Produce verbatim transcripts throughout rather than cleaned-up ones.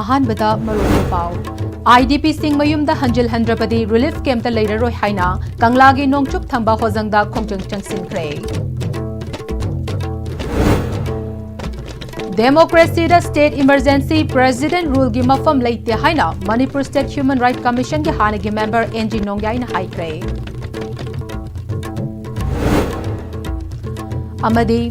ꯑꯍꯥꯟꯕꯗ ꯃꯔꯨꯑꯣꯏꯕ ꯄꯥꯎ꯫ IDPꯁꯤꯡ ꯃꯌꯨꯝꯗ ꯍꯟꯖꯤꯜꯍꯟꯗ꯭ꯔꯕꯗꯤ relief campꯇ ꯂꯩꯔꯔꯣꯏ ꯍꯥꯏꯅ ꯀꯪꯂꯥꯒꯤ ꯅꯣꯡꯆꯨꯞ ꯊꯪꯕ ꯍꯣꯖꯪꯗ ꯈꯣꯡꯖꯪ ꯆꯪꯁꯤꯟꯈ꯭ꯔꯦ꯫ Democracyꯗ state emergency president ruleꯒꯤ ꯃꯐꯝ ꯂꯩꯇꯦ ꯍꯥꯏꯅ Manipur State Human Rights Commissionꯒꯤ ꯍꯥꯟꯅꯒꯤ member N G ꯅꯣꯡꯌꯥꯏꯅ ꯍꯥꯏꯈ꯭ꯔꯦ꯫ ꯑꯃꯗꯤ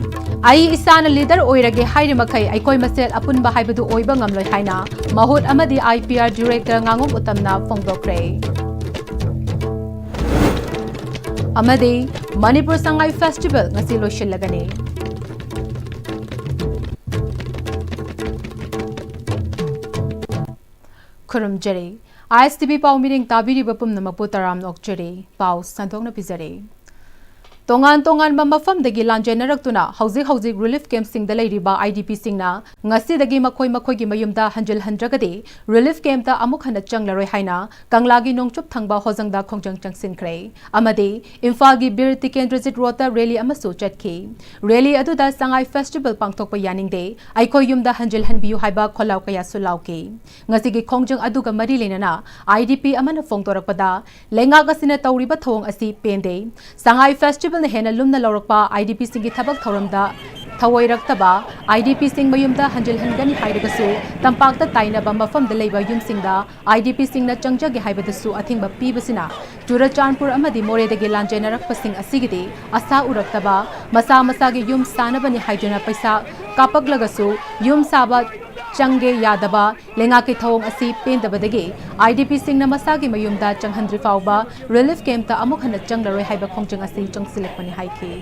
ꯑꯩ ꯏꯁꯥꯅ leader ꯑꯣꯏꯔꯒꯦ ꯍꯥꯏꯔꯤꯃꯈꯩ ꯑꯩꯈꯣꯏ ꯃꯁꯦꯜ ꯑꯄꯨꯟꯕ ꯍꯥꯏꯕꯗꯨ ꯑꯣꯏꯕ ꯉꯝꯂꯣꯏ ꯍꯥꯏꯅ ꯃꯍꯨꯠ ꯑꯃꯗꯤ IPR director ꯉꯥꯉꯣꯝ ꯎꯇꯝꯅ ꯐꯣꯡꯗꯣꯛꯈ꯭ꯔꯦ꯫ ꯑꯃꯗꯤ ꯃꯅꯤꯄꯨꯔ ꯁꯉꯥꯏ festival ꯉꯁꯤ ꯂꯣꯏꯁꯤꯜꯂꯒꯅꯤ꯫ ꯈꯨꯔꯨꯝꯖꯔꯤ꯫ ISTV ꯄꯥꯎ ꯃꯤꯔꯤꯡ ꯇꯥꯕꯤꯔꯤꯕ ꯄꯨꯝꯅꯃꯛꯄꯨ ꯇꯔꯥꯝꯅ ꯑꯣꯛꯆꯔꯤ꯫ ꯄꯥꯎ ꯁꯟꯗꯣꯛꯅ ꯄꯤꯖꯔꯤ꯫ ꯇꯣꯉꯥꯟ ꯇꯣꯉꯥꯟꯕ ꯃꯐꯝꯗꯒꯤ ꯂꯥꯟꯖꯦꯟꯅꯔꯛꯇꯨꯅ ꯍꯧꯖꯤꯛ ꯍꯧꯖꯤꯛ relief campꯁꯤꯡꯗ ꯂꯩꯔꯤꯕ IDPꯁꯤꯡꯅ ꯉꯁꯤꯗꯒꯤ ꯃꯈꯣꯏ ꯃꯈꯣꯏꯒꯤ ꯃꯌꯨꯝꯗ ꯍꯟꯖꯤꯜꯍꯟꯗ꯭ꯔꯒꯗꯤ relief campꯇ ꯑꯃꯨꯛ ꯍꯟꯅ ꯆꯪꯂꯔꯣꯏ ꯍꯥꯏꯅ ꯀꯪꯂꯥꯒꯤ ꯅꯣꯡꯆꯨꯞ ꯊꯪꯕ ꯍꯣꯖꯪꯗ ꯈꯣꯡꯖꯪ ꯆꯪꯁꯤꯟꯈ꯭ꯔꯦ꯫ ꯑꯃꯗꯤ ꯏꯝꯐꯥꯜꯒꯤ ꯕꯤꯔ ꯇꯤꯀꯦꯟꯗ꯭ꯔꯖꯤꯠ ꯔꯣꯗꯇ rally ꯑꯃꯁꯨ ꯆꯠꯈꯤ꯫ Rally ꯑꯗꯨꯗ ꯁꯉꯥꯏ festival ꯄꯥꯡꯊꯣꯛꯄ ꯌꯥꯅꯤꯡꯗꯦ, ꯑꯩꯈꯣꯏ ꯌꯨꯝꯗ ꯍꯟꯖꯤꯜꯍꯟꯕꯤꯌꯨ ꯍꯥꯏꯕ ꯈꯣꯜꯂꯥꯎ ꯀꯌꯥꯁꯨ ꯂꯥꯎꯈꯤ꯫ ꯉꯁꯤꯒꯤ ꯈꯣꯡꯖꯪ ꯑꯗꯨꯒ ꯃꯔꯤ ꯂꯩꯅꯅ IDP ꯑꯃꯅ ꯐꯣꯡꯗꯣꯔꯛꯄꯗ, ꯂꯩꯉꯥꯛ ꯑꯁꯤꯅ ꯇꯧꯔꯤꯕ ꯊꯧꯑꯣꯡ ꯑꯁꯤ ꯄꯦꯟꯗꯦ꯫ ꯁꯉꯥꯏ festivalꯅ ꯍꯦꯟꯅ ꯂꯨꯝꯅ ꯂꯧꯔꯛꯄ IDPꯁꯤꯡꯒꯤ ꯊꯕꯛ ꯊꯧꯔꯝꯗ ꯊꯧꯑꯣꯏꯔꯛꯇꯕ, IDPꯁꯤꯡ ꯃꯌꯨꯝꯗ ꯍꯟꯖꯤꯜꯍꯟꯒꯅꯤ ꯍꯥꯏꯔꯒꯁꯨ ꯇꯝꯄꯥꯛꯇ ꯇꯥꯏꯅꯕ ꯃꯐꯝꯗ ꯂꯩꯕ ꯌꯨꯝꯁꯤꯡꯗ IDPꯁꯤꯡꯅ ꯆꯪꯖꯒꯦ ꯍꯥꯏꯕꯗꯁꯨ ꯑꯊꯤꯡꯕ ꯄꯤꯕꯁꯤꯅ ꯆꯨꯔꯆꯥꯟꯄꯨꯔ ꯑꯃꯗꯤ ꯃꯣꯔꯦꯗꯒꯤ ꯂꯥꯟꯖꯦꯟꯅꯔꯛꯄꯁꯤꯡ ꯑꯁꯤꯒꯤꯗꯤ ꯑꯁꯥ ꯎꯔꯛꯇꯕ, ꯃꯁꯥ ꯃꯁꯥꯒꯤ ꯌꯨꯝ ꯁꯥꯅꯕꯅꯤ ꯍꯥꯏꯗꯨꯅ ꯄꯩꯁꯥ ꯀꯥꯞꯄꯛꯂꯒꯁꯨ ꯌꯨꯝ ꯁꯥꯕ ꯆꯪꯒꯦ ꯌꯥꯗꯕ ꯂꯩꯉꯥꯛꯀꯤ ꯊꯧꯑꯣꯡ ꯑꯁꯤ ꯄꯦꯟꯗꯕꯗꯒꯤ IDPꯁꯤꯡꯅ ꯃꯁꯥꯒꯤ ꯃꯌꯨꯝꯗ ꯆꯪꯍꯟꯗ꯭ꯔꯤ ꯐꯥꯎꯕ relief campꯇ ꯑꯃꯨꯛ ꯍꯟꯅ ꯆꯪꯂꯔꯣꯏ ꯍꯥꯏꯕ ꯈꯣꯡꯖꯪ ꯑꯁꯤ ꯆꯪꯁꯤꯜꯂꯛꯄꯅꯤ ꯍꯥꯏꯈꯤ꯫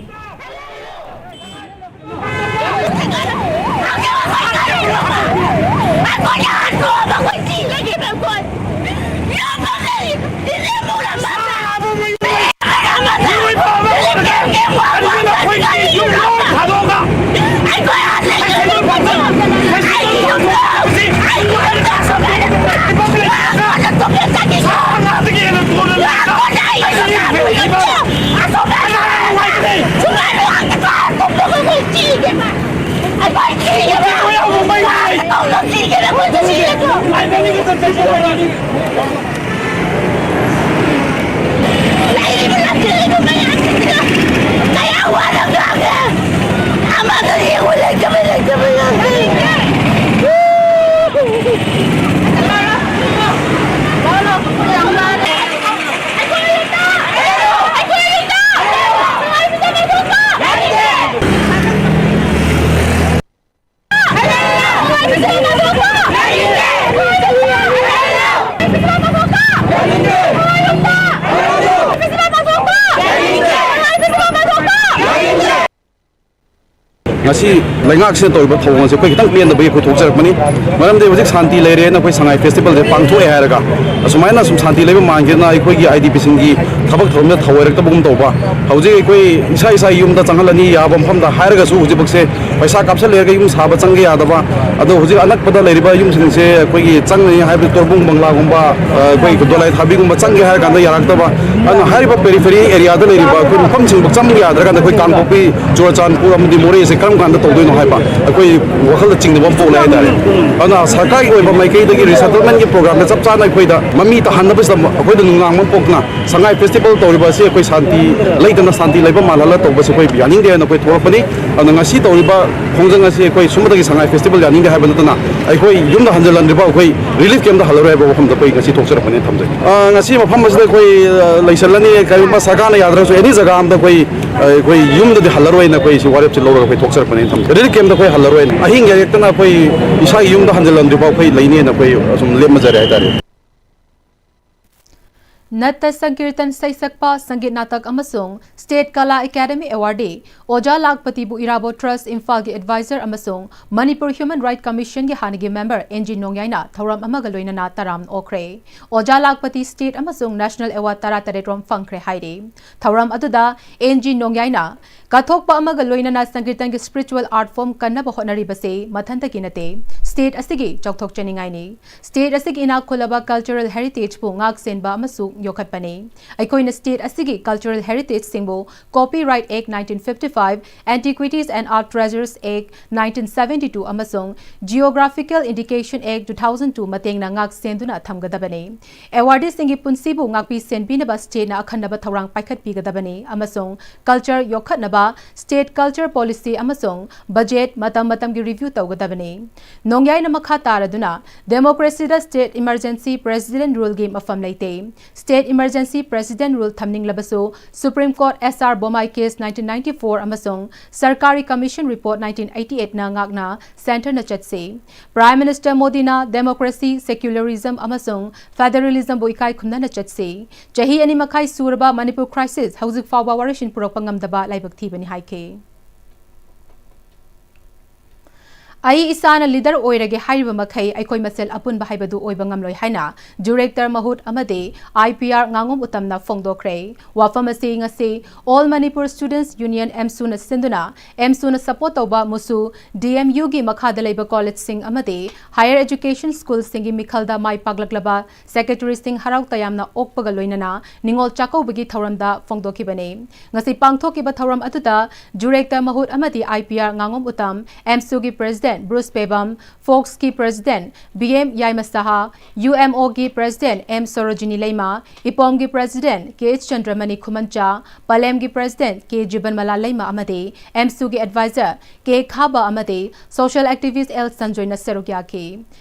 ꯉꯁꯤ ꯂꯩꯉꯥꯛꯁꯤꯅ ꯇꯧꯔꯤꯕ ꯊꯧꯑꯣꯡ ꯑꯁꯦ ꯑꯩꯈꯣꯏ ꯈꯤꯇꯪ ꯄꯦꯟꯗꯕꯒꯤ ꯑꯩꯈꯣꯏ ꯊꯣꯛꯆꯔꯛꯄꯅꯤ꯫ ꯃꯔꯝꯗꯤ ꯍꯧꯖꯤꯛ ꯁꯥꯟꯇꯤ ꯂꯩꯔꯦꯅ ꯑꯩꯈꯣꯏ ꯁꯉꯥꯏ ꯐꯦꯁꯇꯤꯚꯦꯜꯁꯦ ꯄꯥꯡꯊꯣꯛꯑꯦ ꯍꯥꯏꯔꯒ ꯑꯁꯨꯃꯥꯏꯅ ꯁꯨꯝ ꯁꯥꯟꯇꯤ ꯂꯩꯕ ꯃꯥꯟꯒꯦꯅ ꯑꯩꯈꯣꯏꯒꯤ ꯑꯥꯏ ꯗꯤ ꯄꯤꯁꯤꯡꯒꯤ ꯊꯕꯛ ꯊꯧꯔꯝꯗ ꯊꯧꯑꯣꯏꯔꯛꯇꯕꯒꯨꯝ ꯇꯧꯕ꯫ ꯍꯧꯖꯤꯛ ꯑꯩꯈꯣꯏ ꯏꯁꯥ ꯏꯁꯥꯒꯤ ꯌꯨꯝꯗ ꯆꯪꯍꯜꯂꯅꯤ ꯌꯥꯕ ꯃꯐꯝꯗ ꯍꯥꯏꯔꯒꯁꯨ ꯍꯧꯖꯤꯛꯐꯥꯎꯁꯦ ꯄꯩꯁꯥ ꯀꯥꯞꯁꯤꯜꯂꯦꯔꯒ ꯌꯨꯝ ꯁꯥꯕ ꯆꯪꯒꯦ ꯌꯥꯗꯕ꯫ ꯑꯗꯣ ꯍꯧꯖꯤꯛ ꯑꯅꯛꯄꯗ ꯂꯩꯔꯤꯕ ꯌꯨꯝꯁꯤꯡꯁꯦ ꯑꯩꯈꯣꯏꯒꯤ ꯆꯪꯒꯅꯤ ꯍꯥꯏꯕꯗꯤ ꯇꯣꯔꯕꯨꯡ ꯕꯪꯂꯥꯒꯨꯝꯕ, ꯑꯩꯈꯣꯏ ꯗꯣꯂꯥꯏ ꯊꯥꯕꯤꯒꯨꯝꯕ ꯆꯪꯒꯦ ꯍꯥꯏꯔ ꯀꯥꯟꯗ ꯌꯥꯔꯛꯇꯕ꯫ ꯑꯗꯨꯅ ꯍꯥꯏꯔꯤꯕ ꯄꯦꯔꯤꯐꯦꯔꯤ ꯑꯦꯔꯤꯌꯥꯗ ꯂꯩꯔꯤꯕ ꯑꯩꯈꯣꯏ ꯃꯐꯝꯁꯤꯡꯕꯨ ꯆꯪꯕ ꯌꯥꯗ꯭ꯔꯀꯥꯟꯗ ꯑꯩꯈꯣꯏ ꯀꯥꯡꯄꯣꯛꯄꯤ, ꯆꯨꯔꯆꯥꯟꯄꯨꯔ ꯑꯃꯗꯤ ꯃꯣꯔꯦꯁꯦ ꯀꯔꯝ ꯀꯥꯟꯗ ꯇꯧꯗꯣꯏꯅꯣ ꯍꯥꯏꯕ ꯑꯩꯈꯣꯏ ꯋꯥꯈꯜꯗ ꯆꯤꯡꯅꯕ ꯑꯃ ꯄꯣꯛꯂꯦ ꯍꯥꯏꯇꯥꯔꯦ꯫ ꯑꯗꯨꯅ ꯁꯔꯀꯥꯔꯒꯤ ꯑꯣꯏꯕ ꯃꯥꯏꯀꯩꯗꯒꯤ ꯔꯤꯁꯦꯇꯜꯃꯦꯟꯒꯤ ꯄ꯭ꯔꯣꯒ꯭ꯔꯥꯝꯗ ꯆꯞ ꯆꯥꯅ ꯑꯩꯈꯣꯏꯗ ꯃꯃꯤ ꯇꯥꯍꯟꯅꯕꯁꯤꯗ ꯑꯩꯈꯣꯏꯗ ꯅꯨꯡꯅꯥꯡꯕ ꯑꯃ ꯄꯣꯛꯇꯨꯅ ꯁꯉꯥꯏ ꯐꯦꯁꯇꯤꯚꯦꯜ ꯇꯧꯔꯤꯕ ꯑꯁꯤ ꯑꯩꯈꯣꯏ ꯁꯥꯟꯇꯤ ꯂꯩꯇꯅ ꯁꯥꯟꯇꯤ ꯂꯩꯕ ꯃꯥꯜꯍꯜꯂ ꯇꯧꯕꯁꯦ ꯑꯩꯈꯣꯏ ꯌꯥꯅꯤꯡꯗꯦ ꯍꯥꯏꯅ ꯑꯩꯈꯣꯏ ꯊꯣꯛꯂꯛꯄꯅꯤ꯫ ꯑꯗꯨꯅ ꯉꯁꯤ ꯇꯧꯔꯤꯕ ꯈꯣꯡꯖꯪ ꯑꯁꯤ ꯑꯩꯈꯣꯏ ꯁꯨꯝꯃꯇꯒꯤ ꯁꯉꯥꯏ ꯐꯦꯁꯇꯤꯚꯦꯜ ꯌꯥꯅꯤꯡꯗꯦ ꯍꯥꯏꯕ ꯅꯠꯇꯅ ꯑꯩꯈꯣꯏ ꯌꯨꯝꯗ ꯍꯟꯖꯤꯜꯍꯟꯗ꯭ꯔꯤꯕ ꯑꯩꯈꯣꯏ ꯔꯤꯂꯤꯐ ꯀꯦꯝꯞꯇ ꯍꯜꯂꯔꯣꯏ ꯍꯥꯏꯕ ꯋꯥꯐꯝꯗ ꯑꯩꯈꯣꯏ ꯉꯁꯤ ꯊꯣꯛꯆꯔꯛꯄꯅꯦꯅ ꯊꯝꯖꯒꯦ꯫ ꯑ, ꯉꯁꯤ ꯃꯐꯝ ꯑꯁꯤꯗ ꯑꯩꯈꯣꯏ, ꯑ, ꯂꯩꯁꯜꯂꯅꯤ꯫ ꯀꯔꯤꯒꯨꯝꯕ ꯁꯔꯀꯥꯔꯅ ꯌꯥꯗ꯭ꯔꯒꯁꯨ ꯑꯦꯅꯤ ꯖꯒꯥ ꯑꯃꯗ ꯑꯩꯈꯣꯏ, ꯑ, ꯑꯩꯈꯣꯏ ꯌꯨꯝꯗꯗꯤ ꯍꯜꯂꯔꯣꯏꯅ ꯑꯩꯈꯣꯏ ꯁꯤ ꯋꯥꯔꯦꯞꯁꯦ ꯂꯧꯔꯒ ꯑꯩꯈꯣꯏ ꯊꯣꯛꯆꯔꯛꯄꯅꯦꯅ ꯊꯝꯖꯒꯦ꯫ ꯔꯤꯂꯤꯐ ꯀꯦꯝꯞꯇ ꯑꯩꯈꯣꯏ ꯍꯜꯂꯔꯣꯏꯅ, ꯑꯍꯤꯡ ꯂꯦꯛꯇꯅ ꯑꯩꯈꯣꯏ ꯏꯁꯥꯒꯤ ꯌꯨꯝꯗ ꯍꯟꯖꯤꯜꯍꯟꯗ꯭ꯔꯤꯐꯥꯎ ꯑꯩꯈꯣꯏ ꯂꯩꯅꯦꯅ ꯑꯩꯈꯣꯏ ꯑꯁꯨꯝ ꯂꯦꯞꯃꯖꯔꯦ ꯍꯥꯏꯇꯥꯔꯦ꯫ ꯅꯠꯇ ꯁꯪꯀꯤꯔꯇꯟ ꯁꯩꯁꯛꯄ, ꯁꯪꯒꯤꯠ ꯅꯥꯇꯛ ꯑꯃꯁꯨꯡ ꯁ꯭ꯇꯦꯠ ꯀꯂꯥ ꯑꯦꯀꯥꯗꯃꯤ ꯑꯦꯋꯥꯔꯗꯤ ꯑꯣꯖꯥ ꯂꯥꯛꯄꯇꯤꯕꯨ ꯏꯔꯥꯕꯣꯠ ꯇ꯭ꯔꯁ ꯏꯝꯐꯥꯜꯒꯤ ꯑꯦꯗꯚꯥꯏꯖꯔ ꯑꯃꯁꯨꯡ ꯃꯅꯤꯄꯨꯔ ꯍ꯭ꯌꯨꯃꯦꯟ ꯔꯥꯏꯠ ꯀꯃꯤꯁꯟꯒꯤ ꯍꯥꯟꯅꯒꯤ ꯃꯦꯝꯕꯔ ꯑꯦꯟ ꯖꯤ ꯅꯣꯡꯌꯥꯏꯅ ꯊꯧꯔꯝ ꯑꯃꯒ ꯂꯣꯏꯅꯅ ꯇꯔꯥꯝꯅ ꯑꯣꯛꯈ꯭ꯔꯦ꯫ ꯑꯣꯖꯥ ꯂꯥꯛꯄꯇꯤ ꯁ꯭ꯇꯦꯠ ꯑꯃꯁꯨꯡ ꯅꯦꯁꯅꯦꯜ ꯑꯦꯋꯥꯔꯗ ꯇꯔꯥꯇꯔꯦꯠ ꯔꯣꯝ ꯐꯪꯈ꯭ꯔꯦ ꯍꯥꯏꯔꯤ꯫ ꯊꯧꯔꯝ ꯑꯗꯨꯗ ꯑꯦꯟ ꯖꯤ ꯅꯣꯡꯌꯥꯏꯅ ꯀꯠꯊꯣꯛꯄ ꯑꯃꯒ ꯂꯣꯏꯅꯅ ꯁꯪꯀꯤꯔꯇꯟꯒꯤ ꯁ꯭ꯄꯤꯔꯤꯆꯨꯋꯦꯜ ꯑꯥꯔꯠ ꯐꯣꯔꯝ ꯀꯟꯅꯕ ꯍꯣꯠꯅꯔꯤꯕꯁꯤ ꯃꯊꯟꯇꯒꯤ ꯅꯠꯇꯦ꯫ ꯁ꯭ꯇꯦꯠ ꯑꯁꯤꯒꯤ ꯆꯥꯎꯊꯣꯛꯆꯅꯤꯡꯉꯥꯏꯅꯤ꯫ ꯁ꯭ꯇꯦꯠ ꯑꯁꯤꯒꯤ ꯏꯅꯥꯛ ꯈꯨꯜꯂꯕ ꯀꯜꯆꯔꯦꯜ ꯍꯦꯔꯤꯇꯦꯖꯄꯨ ꯉꯥꯛ ꯁꯦꯟꯕ ꯑꯃꯁꯨꯡ ꯌꯣꯛꯈꯠꯄꯅꯤ꯫ ꯑꯩꯈꯣꯏꯅ ꯁ꯭ꯇꯦꯠ ꯑꯁꯤꯒꯤ cultural ꯍꯦꯔꯤꯇꯦꯖꯁꯤꯡꯕꯨ Copyright Act nineteen fifty-five, Antiquities and Art Treasures Act nineteen seventy-two ꯑꯃꯁꯨꯡ Geographical Indication Act two thousand two ꯃꯇꯦꯡꯅ ꯉꯥꯛ ꯁꯦꯟꯗꯨꯅ ꯊꯝꯒꯗꯕꯅꯤ꯫ ꯑꯦꯋꯥꯔꯗꯤꯁꯤꯡꯒꯤ ꯄꯨꯟꯁꯤꯕꯨ ꯉꯥꯛꯄꯤ ꯁꯦꯟꯕꯤꯅꯕ ꯁ꯭ꯇꯦꯠꯅ ꯑꯈꯟꯅꯕ ꯊꯧꯔꯥꯡ ꯄꯥꯏꯈꯠꯄꯤꯒꯗꯕꯅꯤ ꯑꯃꯁꯨꯡ ꯀꯜꯆꯔ ꯌꯣꯛꯈꯠꯅꯕ ꯁ꯭ꯇꯦꯠ ꯀꯜꯆꯔ ꯄꯣꯂꯤꯁꯤ ꯑꯃꯁꯨꯡ ꯕꯖꯦꯠ ꯃꯇꯝ ꯃꯇꯝꯒꯤ ꯔꯤꯚ꯭ꯌꯨ ꯇꯧꯒꯗꯕꯅꯤ꯫ ꯅꯣꯡꯌꯥꯏꯅ ꯃꯈꯥ ꯇꯥꯔꯗꯨꯅ ꯗꯦꯃꯣꯀ꯭ꯔꯦꯁꯤꯗ ꯁ꯭ꯇꯦꯠ ꯏꯃꯔꯖꯦꯟꯁꯤ ꯄ꯭ꯔꯦꯁꯤꯗꯦꯟ ꯔꯨꯜꯒꯤ ꯃꯐꯝ ꯂꯩꯇꯦ꯫ ꯁ꯭ꯇꯦꯠ ꯏꯃꯔꯖꯦꯟꯁꯤ ꯄ꯭ꯔꯦꯁꯤꯗꯦꯟ ꯔꯨꯜ ꯊꯝꯅꯤꯡꯂꯕꯁꯨ Supreme Court S R Bommai case nineteen ninety-four ꯑꯃꯁꯨꯡ ꯁꯔꯀꯥꯔꯤ ꯀꯃꯤꯁꯟ ꯔꯤꯄꯣꯔꯠ nineteen eighty-eightꯅ ꯉꯥꯛꯅ ꯁꯦꯟꯇꯔꯅ ꯆꯠꯁꯤ꯫ Prime Minister ꯃꯣꯗꯤꯅ democracy, secularism ꯑꯃꯁꯨꯡ federalismꯕꯨ ꯏꯀꯥꯏ ꯈꯨꯝꯅꯅ ꯆꯠꯁꯤ꯫ ꯆꯍꯤ ꯑꯅꯤ ꯃꯈꯥꯏ ꯁꯨꯔꯕ ꯃꯅꯤꯄꯨꯔ crisis ꯍꯧꯖꯤꯛ ꯐꯥꯎꯕ ꯋꯥꯔꯣꯏꯁꯤꯟ ꯄꯨꯔꯛꯄ ꯉꯝꯗꯕ ꯂꯥꯏꯕꯛ ꯊꯤꯕꯅꯤ ꯍꯥꯏꯈꯤ꯫ ꯑꯩ ꯏꯁꯥꯅ ꯂꯤꯗꯔ ꯑꯣꯏꯔꯒꯦ ꯍꯥꯏꯔꯤꯕ ꯃꯈꯩ ꯑꯩꯈꯣꯏ ꯃꯁꯦꯜ ꯑꯄꯨꯟꯕ ꯍꯥꯏꯕꯗꯨ ꯑꯣꯏꯕ ꯉꯝꯂꯣꯏ ꯍꯥꯏꯅ ꯗꯤꯔꯦꯛꯇꯔ ꯃꯍꯨꯠ ꯑꯃꯗꯤ ꯑꯥꯏ ꯄꯤ ꯑꯥꯔ ꯉꯥꯉꯣꯝ ꯎꯇꯝꯅ ꯐꯣꯡꯗꯣꯛꯈ꯭ꯔꯦ꯫ ꯋꯥꯐꯝ ꯑꯁꯤ ꯉꯁꯤ All Manipur Students Union, ꯑꯦꯝꯁꯨꯅ ꯁꯤꯟꯗꯨꯅ ꯑꯦꯝꯁꯨꯅ ꯁꯄꯣꯔꯠ ꯇꯧꯕ ꯃꯨꯁꯨ ꯗꯤ ꯑꯦꯝ ꯌꯨꯒꯤ ꯃꯈꯥꯗ ꯂꯩꯕ ꯀꯣꯂꯦꯖꯁꯤꯡ ꯑꯃꯗꯤ ꯍꯥꯌꯔ ꯑꯦꯖꯨꯀꯦꯁꯟ ꯁ꯭ꯀꯨꯜꯁꯤꯡꯒꯤ ꯃꯤꯈꯜꯗ ꯃꯥꯏ ꯄꯥꯛꯂꯛꯂꯕ ꯁꯦꯀ꯭ꯔꯦꯇꯔꯤꯁꯤꯡ ꯍꯔꯥꯎ ꯇꯌꯥꯝꯅ ꯑꯣꯛꯄꯒ ꯂꯣꯏꯅꯅ ꯅꯤꯉꯣꯜ ꯆꯥꯛꯀꯧꯕꯒꯤ ꯊꯧꯔꯝꯗ ꯐꯣꯡꯗꯣꯛꯈꯤꯕꯅꯤ꯫ ꯉꯁꯤ ꯄꯥꯡꯊꯣꯛꯈꯤꯕ ꯊꯧꯔꯝ ꯑꯗꯨꯗ ꯗꯤꯔꯦꯛꯇꯔ ꯃꯍꯨꯠ ꯑꯃꯗꯤ ꯑꯥꯏ ꯄꯤ ꯑꯥꯔ ꯉꯥꯉꯣꯝ ꯎꯇꯝ, ꯑꯦꯝꯁꯨꯒꯤ ꯄ꯭ꯔꯦꯁꯤꯗꯦꯟꯠ ꯕ꯭ꯔꯨꯁ ꯄꯦꯕꯝ, ꯐꯣꯛꯁꯀꯤ president B M Yaima Saha, U M ꯑꯣꯒꯤ ꯄ꯭ꯔꯦꯁꯤꯗꯦꯟꯠ ꯑꯦꯝ ꯁꯣꯔꯣꯖꯤꯅꯤ ꯂꯩꯃ, ꯏꯄꯣꯝꯒꯤ president K H Chandramani Khumancha, ꯄꯂꯦꯝꯒꯤ ꯄ꯭ꯔꯦꯁꯤꯗꯦꯟꯠ ꯀꯦ ꯖꯤꯕꯟꯃꯂꯥ ꯂꯩꯃ ꯑꯃꯗꯤ ꯑꯦꯝꯁꯨꯒꯤ ꯑꯦꯗꯚꯥꯏꯖꯔ ꯀꯦ ꯈꯥꯕ ꯑꯃꯗꯤ ꯁꯣꯁꯤꯌꯦꯜ ꯑꯦꯛꯇꯤꯚꯤꯁ꯭ꯠ ꯑꯦꯜ ꯁꯟꯖꯣꯏꯅ ꯁꯔꯨꯛ ꯌꯥꯈꯤ꯫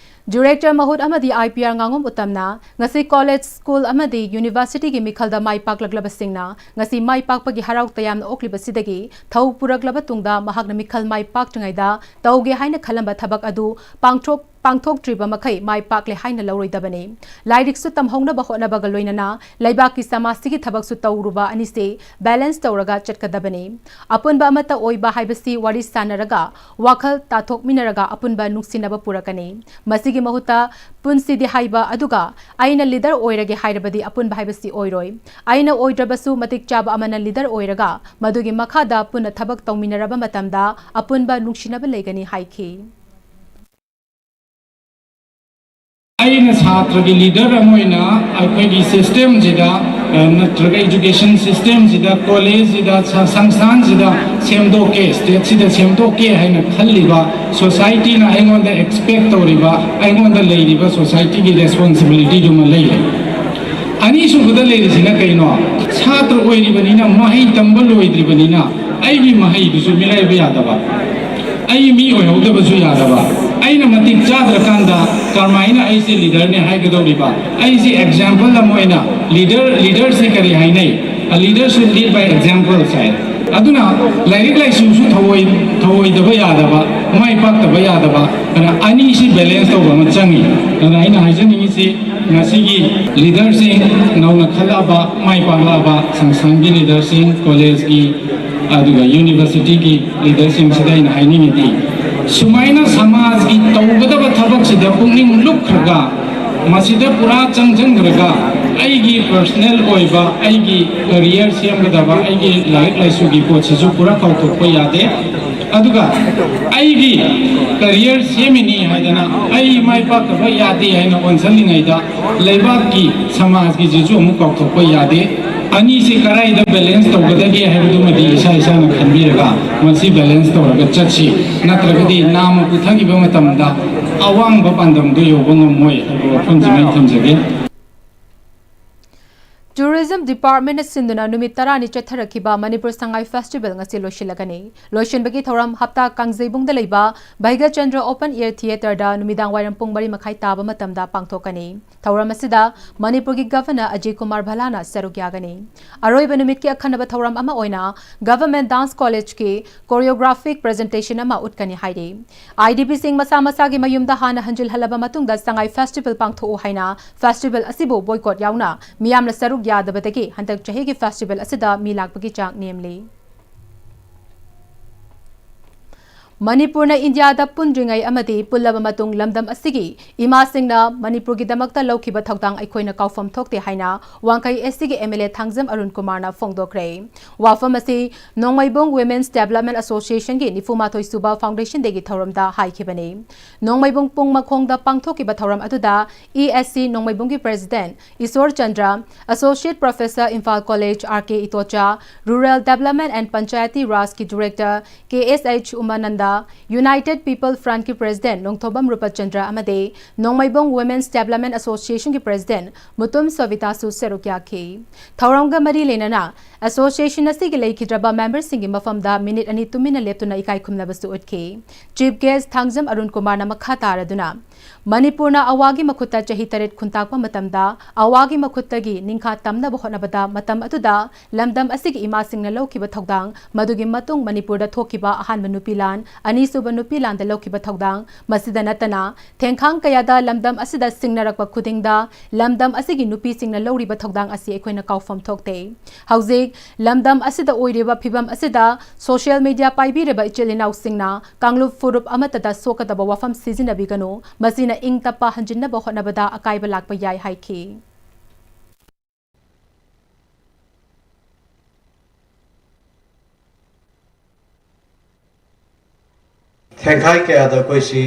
ꯗꯤꯔꯦꯛꯇꯔ ꯃꯍꯨꯠ ꯑꯃꯗꯤ ꯑꯥꯏ ꯄꯤ ꯑꯥꯔ ꯉꯥꯉꯣꯝ ꯎꯇꯝꯅ ꯉꯁꯤ ꯀꯣꯂꯦꯖ, ꯁ꯭ꯀꯨꯜ ꯑꯃꯗꯤ ꯌꯨꯅꯤꯚꯔꯁꯤꯇꯤꯒꯤ ꯃꯤꯈꯜꯗ ꯃꯥꯏ ꯄꯥꯛꯂꯛꯂꯕꯁꯤꯡꯅ ꯉꯁꯤ ꯃꯥꯏ ꯄꯥꯛꯄꯒꯤ ꯍꯔꯥꯎ ꯇꯌꯥꯝꯅ ꯑꯣꯛꯂꯤꯕꯁꯤꯗꯒꯤ ꯊꯧ ꯄꯨꯔꯛꯂꯕ ꯇꯨꯡꯗ ꯃꯍꯥꯛꯅ ꯃꯤꯈꯜ ꯃꯥꯏ ꯄꯥꯛꯇ꯭ꯔꯤꯉꯩꯗ ꯇꯧꯒꯦ ꯍꯥꯏꯅ ꯈꯜꯂꯝꯕ ꯊꯕꯛ ꯑꯗꯨ ꯄꯥꯡꯊꯣꯛ ꯄꯥꯡꯊꯣꯛꯇ꯭ꯔꯤꯕ ꯃꯈꯩ ꯃꯥꯏ ꯄꯥꯛꯂꯦ ꯍꯥꯏꯅ ꯂꯧꯔꯣꯏꯗꯕꯅꯤ꯫ ꯂꯥꯏꯔꯤꯛꯁꯨ ꯇꯝꯍꯧꯅꯕ ꯍꯣꯠꯅꯕꯒ ꯂꯣꯏꯅꯅ ꯂꯩꯕꯥꯛꯀꯤ ꯁꯃꯥꯖꯁꯤꯒꯤ ꯊꯕꯛꯁꯨ ꯇꯧꯔꯨꯕ ꯑꯅꯤꯁꯦ ꯕꯦꯂꯦꯟꯁ ꯇꯧꯔꯒ ꯆꯠꯀꯗꯕꯅꯤ꯫ ꯑꯄꯨꯟꯕ ꯑꯃꯠꯇ ꯑꯣꯏꯕ ꯍꯥꯏꯕꯁꯤ ꯋꯥꯔꯤ ꯁꯥꯟꯅꯔꯒ, ꯋꯥꯈꯜ ꯇꯥꯊꯣꯛꯃꯤꯟꯅꯔꯒ ꯑꯄꯨꯟꯕ ꯅꯨꯡꯁꯤꯅꯕ ꯄꯨꯔꯛꯀꯅꯤ꯫ ꯃꯁꯤꯒꯤ ꯃꯍꯨꯠꯇ ꯄꯨꯟꯁꯤꯗꯤ ꯍꯥꯏꯕ ꯑꯗꯨꯒ ꯑꯩꯅ ꯂꯤꯗꯔ ꯑꯣꯏꯔꯒꯦ ꯍꯥꯏꯔꯕꯗꯤ ꯑꯄꯨꯟꯕ ꯍꯥꯏꯕꯁꯤ ꯑꯣꯏꯔꯣꯏ꯫ ꯑꯩꯅ ꯑꯣꯏꯗ꯭ꯔꯕꯁꯨ ꯃꯇꯤꯛ ꯆꯥꯕ ꯑꯃꯅ ꯂꯤꯗꯔ ꯑꯣꯏꯔꯒ ꯃꯗꯨꯒꯤ ꯃꯈꯥꯗ ꯄꯨꯟꯅ ꯊꯕꯛ ꯇꯧꯃꯤꯟꯅꯔꯕ ꯃꯇꯝꯗ ꯑꯄꯨꯟꯕ ꯅꯨꯡꯁꯤꯅꯕ ꯂꯩꯒꯅꯤ ꯍꯥꯏꯈꯤ꯫ ꯑꯩꯅ ꯁꯥꯇ꯭ꯔꯒꯤ ꯂꯤꯗꯔ ꯑꯃ ꯑꯣꯏꯅ ꯑꯩꯈꯣꯏꯒꯤ ꯁꯤꯁꯇꯦꯝꯁꯤꯗ, ꯑ, ꯅꯠꯇ꯭ꯔꯒ ꯏꯖꯨꯀꯦꯁꯟ ꯁꯤꯁꯇꯦꯝꯁꯤꯗ, ꯀꯣꯂꯦꯖꯁꯤꯗ, ꯁ-, ꯁꯪꯁꯊꯥꯟꯁꯤꯗ ꯁꯦꯝꯗꯣꯛꯀꯦ, ꯁ꯭ꯇꯦꯠꯁꯤꯗ ꯁꯦꯝꯗꯣꯛꯀꯦ ꯍꯥꯏꯅ ꯈꯜꯂꯤꯕ, ꯁꯣꯁꯥꯏꯇꯤꯅ ꯑꯩꯉꯣꯟꯗ ꯑꯦꯛꯁꯄꯦꯛ ꯇꯧꯔꯤꯕ, ꯑꯩꯉꯣꯟꯗ ꯂꯩꯔꯤꯕ ꯁꯣꯁꯥꯏꯇꯤꯒꯤ ꯔꯦꯁꯄꯣꯟꯁꯤꯕꯤꯂꯤꯇꯤꯗꯨꯃ ꯂꯩꯔꯦ꯫ ꯑꯅꯤꯁꯨꯕꯗ ꯂꯩꯔꯤꯁꯤꯅ ꯀꯩꯅꯣ? ꯁꯥꯇ꯭ꯔ ꯑꯣꯏꯔꯤꯕꯅꯤꯅ, ꯃꯍꯩ ꯇꯝꯕ ꯂꯣꯏꯗ꯭ꯔꯤꯕꯅꯤꯅ, ꯑꯩꯒꯤ ꯃꯍꯩꯗꯨꯁꯨ ꯃꯤꯔꯥꯏꯕ ꯌꯥꯗꯕ, ꯑꯩ ꯃꯤ ꯑꯣꯏꯍꯧꯗꯕꯁꯨ ꯌꯥꯗꯕ, ꯑꯩꯅ ꯃꯇꯤꯛ ꯆꯥꯗ꯭ꯔꯀꯥꯟꯗ ꯀꯔꯝꯍꯥꯏꯅ ꯑꯩꯁꯦ ꯂꯤꯗꯔꯅꯦ ꯍꯥꯏꯒꯗꯧꯔꯤꯕ? ꯑꯩꯁꯦ ꯑꯦꯛꯖꯥꯝꯄꯜ ꯑꯃ ꯑꯣꯏꯅ, ꯂꯤꯗꯔ, ꯂꯤꯗꯔꯁꯦ ꯀꯔꯤ ꯍꯥꯏꯅꯩ? A leader should lead by example ꯍꯥꯏ꯫ ꯑꯗꯨꯅ ꯂꯥꯏꯔꯤꯛ ꯂꯥꯏꯁꯨꯁꯨ ꯊꯧꯑꯣꯏ-, ꯊꯧꯑꯣꯏꯗꯕ ꯌꯥꯗꯕ, ꯃꯥꯏ ꯄꯥꯛꯇꯕ ꯌꯥꯗꯕ, ꯑꯗꯨꯅ ꯑꯅꯤꯁꯤ ꯕꯦꯂꯦꯟꯁ ꯇꯧꯕ ꯑꯃ ꯆꯪꯉꯤ꯫ ꯑꯗꯨꯅ ꯑꯩꯅ ꯍꯥꯏꯖꯅꯤꯡꯉꯤꯁꯤ, ꯉꯁꯤꯒꯤ ꯂꯤꯗꯔꯁꯤꯡ, ꯅꯧꯅ ꯈꯜꯂꯛꯑꯕ, ꯃꯥꯏ ꯄꯥꯛꯂꯛꯑꯕ ꯁꯪꯁꯊꯥꯟꯒꯤ ꯂꯤꯗꯔꯁꯤꯡ, ꯀꯣꯂꯦꯖꯀꯤ, ꯑꯗꯨꯒ ꯌꯨꯅꯤꯚꯔꯁꯤꯇꯤꯒꯤ ꯂꯤꯗꯔꯁꯤꯡꯁꯤꯗ ꯑꯩꯅ ꯍꯥꯏꯅꯤꯡꯉꯤꯗꯤ, ꯁꯨꯃꯥꯏꯅ ꯁꯃꯥꯖꯒꯤ ꯇꯧꯒꯗꯕ ꯊꯕꯛꯁꯤꯗ ꯄꯨꯛꯅꯤꯡ ꯂꯨꯞꯈ꯭ꯔꯒ, ꯃꯁꯤꯗ ꯄꯨꯔꯥ ꯆꯪꯁꯤꯟꯈ꯭ꯔꯒ, ꯑꯩꯒꯤ ꯄꯔꯁꯅꯦꯜ ꯑꯣꯏꯕ, ꯑꯩꯒꯤ ꯀꯔꯤꯌꯔ ꯁꯦꯝꯒꯗꯕ, ꯑꯩꯒꯤ ꯂꯥꯏꯔꯤꯛ ꯂꯥꯏꯁꯨꯒꯤ ꯄꯣꯠꯁꯤꯁꯨ ꯄꯨꯔꯥ ꯀꯥꯎꯊꯣꯛꯄ ꯌꯥꯗꯦ꯫ ꯑꯗꯨꯒ ꯑꯩꯒꯤ ꯀꯔꯤꯌꯔ ꯁꯦꯝꯃꯤꯅꯤ ꯍꯥꯏꯗꯅ, ꯑꯩ ꯃꯥꯏ ꯄꯥꯛꯇꯕ ꯌꯥꯗꯦ ꯍꯥꯏꯅ ꯑꯣꯟꯁꯤꯜꯂꯤꯉꯩꯗ, ꯂꯩꯕꯥꯛꯀꯤ, ꯁꯃꯥꯖꯀꯤꯁꯤꯁꯨ ꯑꯃꯨꯛ ꯀꯥꯎꯊꯣꯛꯄ ꯌꯥꯗꯦ꯫ ꯑꯅꯤꯁꯤ ꯀꯗꯥꯏꯗ ꯕꯦꯂꯦꯟꯁ ꯇꯧꯒꯗꯒꯦ ꯍꯥꯏꯕꯗꯨꯃꯗꯤ ꯏꯁꯥ ꯏꯁꯥꯅ ꯈꯟꯕꯤꯔꯒ ꯃꯁꯤ ꯕꯦꯂꯦꯟꯁ ꯇꯧꯔꯒ ꯆꯠꯁꯤ꯫ ꯅꯠꯇ꯭ꯔꯒꯗꯤ ꯅꯥꯝꯃ ꯄꯨꯊꯈꯤꯕ ꯃꯇꯝꯗ ꯑꯋꯥꯡꯕ ꯄꯥꯟꯗꯝꯗꯨ ꯌꯧꯕ ꯉꯝꯃꯣꯏ ꯍꯥꯏꯕ ꯋꯥꯐꯝꯁꯤꯃ ꯑꯩ ꯊꯝꯖꯒꯦ꯫ Tourism Department ꯅ ꯁꯤꯟꯗꯨꯅ ꯅꯨꯃꯤꯠ ꯇꯔꯥꯅꯤ ꯆꯠꯊꯔꯛꯈꯤꯕ ꯃꯅꯤꯄꯨꯔ ꯁꯉꯥꯏ Festival ꯉꯁꯤ ꯂꯣꯏꯁꯤꯜꯂꯒꯅꯤ꯫ ꯂꯣꯏꯁꯤꯟꯕꯒꯤ ꯊꯧꯔꯝ ꯍꯞꯇꯥ ꯀꯥꯡꯖꯩꯕꯨꯡꯗ ꯂꯩꯕ ꯚꯩꯒꯆꯟꯗ꯭ꯔ Open Air Theatre ꯗ ꯅꯨꯃꯤꯗꯥꯡ ꯋꯥꯏꯔꯝ ꯄꯨꯡ ꯃꯔꯤ ꯃꯈꯥꯏ ꯇꯥꯕ ꯃꯇꯝꯗ ꯄꯥꯡꯊꯣꯛꯀꯅꯤ꯫ ꯊꯧꯔꯝ ꯑꯁꯤꯗ ꯃꯅꯤꯄꯨꯔꯒꯤ Governor ꯑꯖꯌ ꯀꯨꯃꯥꯔ ꯚꯜꯂꯥꯅ ꯁꯔꯨꯛ ꯌꯥꯒꯅꯤ꯫ ꯑꯔꯣꯏꯕ ꯅꯨꯃꯤꯠꯀꯤ ꯑꯈꯟꯅꯕ ꯊꯧꯔꯝ ꯑꯃ ꯑꯣꯏꯅ Government Dance College ꯀꯤ choreographic presentation ꯑꯃ ꯎꯠꯀꯅꯤ ꯍꯥꯏꯔꯤ꯫ IDP ꯁꯤꯡ ꯃꯁꯥ ꯃꯁꯥꯒꯤ ꯃꯌꯨꯝꯗ ꯍꯥꯟꯅ ꯍꯟꯖꯤꯜꯍꯜꯂꯕ ꯃꯇꯨꯡꯗ ꯁꯉꯥꯏ Festival ꯄꯥꯡꯊꯣꯛꯎ ꯍꯥꯏꯅ festival ꯑꯁꯤꯕꯨ boycott ꯌꯥꯎꯅ ꯃꯤꯌꯥꯝꯅ ꯁꯔꯨꯛ ꯌꯥꯗꯕꯗꯒꯤ ꯍꯟꯗꯛ ꯆꯍꯤꯒꯤ festival ꯑꯁꯤꯗ ꯃꯤ ꯂꯥꯛꯄꯒꯤ ꯆꯥꯡ ꯅꯦꯝꯂꯤ꯫ ꯃꯅꯤꯄꯨꯔꯅ ꯏꯟꯗꯤꯌꯥꯗ ꯄꯨꯟꯗ꯭ꯔꯤꯉꯩ ꯑꯃꯗꯤ ꯄꯨꯜꯂꯕ ꯃꯇꯨꯡ ꯂꯝꯗꯝ ꯑꯁꯤꯒꯤ ꯏꯃꯥꯁꯤꯡꯅ ꯃꯅꯤꯄꯨꯔꯒꯤꯗꯃꯛꯇ ꯂꯧꯈꯤꯕ ꯊꯧꯗꯥꯡ ꯑꯩꯈꯣꯏꯅ ꯀꯥꯎꯐꯝ ꯊꯣꯛꯇꯦ ꯍꯥꯏꯅ ꯋꯥꯡꯈꯩ ꯑꯦꯁ ꯇꯤꯒꯤ M L A Thangjam Arun ꯀꯨꯃꯥꯔꯅ ꯐꯣꯡꯗꯣꯛꯈ꯭ꯔꯦ꯫ ꯋꯥꯐꯝ ꯑꯁꯤ ꯅꯣꯡꯃꯩꯕꯨꯡ Women's Development Associationꯒꯤ ꯅꯤꯐꯨ ꯃꯥꯊꯣꯏ ꯁꯨꯕ Foundation Dayꯒꯤ ꯊꯧꯔꯝꯗ ꯍꯥꯏꯈꯤꯕꯅꯤ꯫ ꯅꯣꯡꯃꯩꯕꯨꯡ ꯄꯨꯡ ꯃꯈꯣꯡꯗ ꯄꯥꯡꯊꯣꯛꯈꯤꯕ ꯊꯧꯔꯝ ꯑꯗꯨꯗ ꯏ ꯑꯦꯁ ꯁꯤ ꯅꯣꯡꯃꯩꯕꯨꯡꯒꯤ President Ishor Chandra, Associate Professor, Imphal College, R K Itocha, Rural Development and Panchayati Rajꯀꯤ Director K S H Umananda, United People Frontꯀꯤ President ꯅꯣꯡꯊꯣꯝꯕꯝ ꯔꯨꯄꯆꯟꯗ꯭ꯔ ꯑꯃꯗꯤ Nongmeibung Women's Development Associationꯒꯤ President Mutum ꯁꯣꯚꯤꯇꯥꯁꯨ ꯁꯔꯨꯛ ꯌꯥꯈꯤ꯫ ꯊꯧꯔꯝꯒ ꯃꯔꯤ ꯂꯩꯅꯅ Association ꯑꯁꯤꯒꯤ ꯂꯩꯈꯤꯗ꯭ꯔꯕ memberꯁꯤꯡꯒꯤ ꯃꯐꯝꯗ minute ꯑꯅꯤ ꯇꯨꯃꯤꯟꯅ ꯂꯦꯞꯇꯨꯅ ꯏꯀꯥꯏ ꯈꯨꯝꯅꯕꯁꯨ ꯎꯠꯈꯤ꯫ Chief Guest ꯊꯥꯡꯖꯝ ꯑꯔꯨꯟ ꯀꯨꯃꯥꯔꯅ ꯃꯈꯥ ꯇꯥꯔꯗꯨꯅ, ꯃꯅꯤꯄꯨꯔꯅ ꯑꯋꯥꯒꯤ ꯃꯈꯨꯠꯇ ꯆꯍꯤ ꯇꯔꯦꯠ ꯈꯨꯟꯇꯥꯛꯄ ꯃꯇꯝꯗ, ꯑꯋꯥꯒꯤ ꯃꯈꯨꯠꯇꯒꯤ ꯅꯤꯡꯈꯥ ꯇꯝꯅꯕ ꯍꯣꯠꯅꯕꯗ ꯃꯇꯝ ꯑꯗꯨꯗ ꯂꯝꯗꯝ ꯑꯁꯤꯒꯤ ꯏꯃꯥꯁꯤꯡꯅ ꯂꯧꯈꯤꯕ ꯊꯧꯗꯥꯡ, ꯃꯗꯨꯒꯤ ꯃꯇꯨꯡ ꯃꯅꯤꯄꯨꯔꯗ ꯊꯣꯛꯈꯤꯕ ꯑꯍꯥꯟꯕ ꯅꯨꯄꯤ ꯂꯥꯟ, ꯑꯅꯤꯁꯨꯕ ꯅꯨꯄꯤ ꯂꯥꯟꯗ ꯂꯧꯈꯤꯕ ꯊꯧꯗꯥꯡ, ꯃꯁꯤꯗ ꯅꯠꯇꯅ ꯊꯦꯡꯈꯥꯡ ꯀꯌꯥꯗ ꯂꯝꯗꯝ ꯑꯁꯤꯗ ꯁꯤꯡꯅꯔꯛꯄ ꯈꯨꯗꯤꯡꯗ ꯂꯝꯗꯝ ꯑꯁꯤꯒꯤ ꯅꯨꯄꯤꯁꯤꯡꯅ ꯂꯧꯔꯤꯕ ꯊꯧꯗꯥꯡ ꯑꯁꯤ ꯑꯩꯈꯣꯏꯅ ꯀꯥꯎꯐꯝ ꯊꯣꯛꯇꯦ꯫ ꯍꯧꯖꯤꯛ ꯂꯝꯗꯝ ꯑꯁꯤꯗ ꯑꯣꯏꯔꯤꯕ ꯐꯤꯕꯝ ꯑꯁꯤꯗ social media ꯄꯥꯏꯕꯤꯔꯤꯕ ꯏꯆꯤꯜ ꯏꯅꯥꯎꯁꯤꯡꯅ ꯀꯥꯡꯂꯨꯞ ꯐꯨꯔꯨꯞ ꯑꯃꯠꯇꯗ ꯁꯣꯛꯀꯗꯕ ꯋꯥꯐꯝ ꯁꯤꯖꯤꯟꯅꯕꯤꯒꯅꯨ, ꯃꯁꯤꯅ ꯏꯪ ꯇꯞꯄ ꯍꯟꯖꯤꯟꯅꯕ ꯍꯣꯠꯅꯕꯗ ꯑꯀꯥꯏꯕ ꯂꯥꯛꯄ ꯌꯥꯏ ꯍꯥꯏꯈꯤ꯫ ꯊꯦꯡꯈꯥꯏ ꯀꯌꯥꯗ ꯑꯩꯈꯣꯏꯁꯤ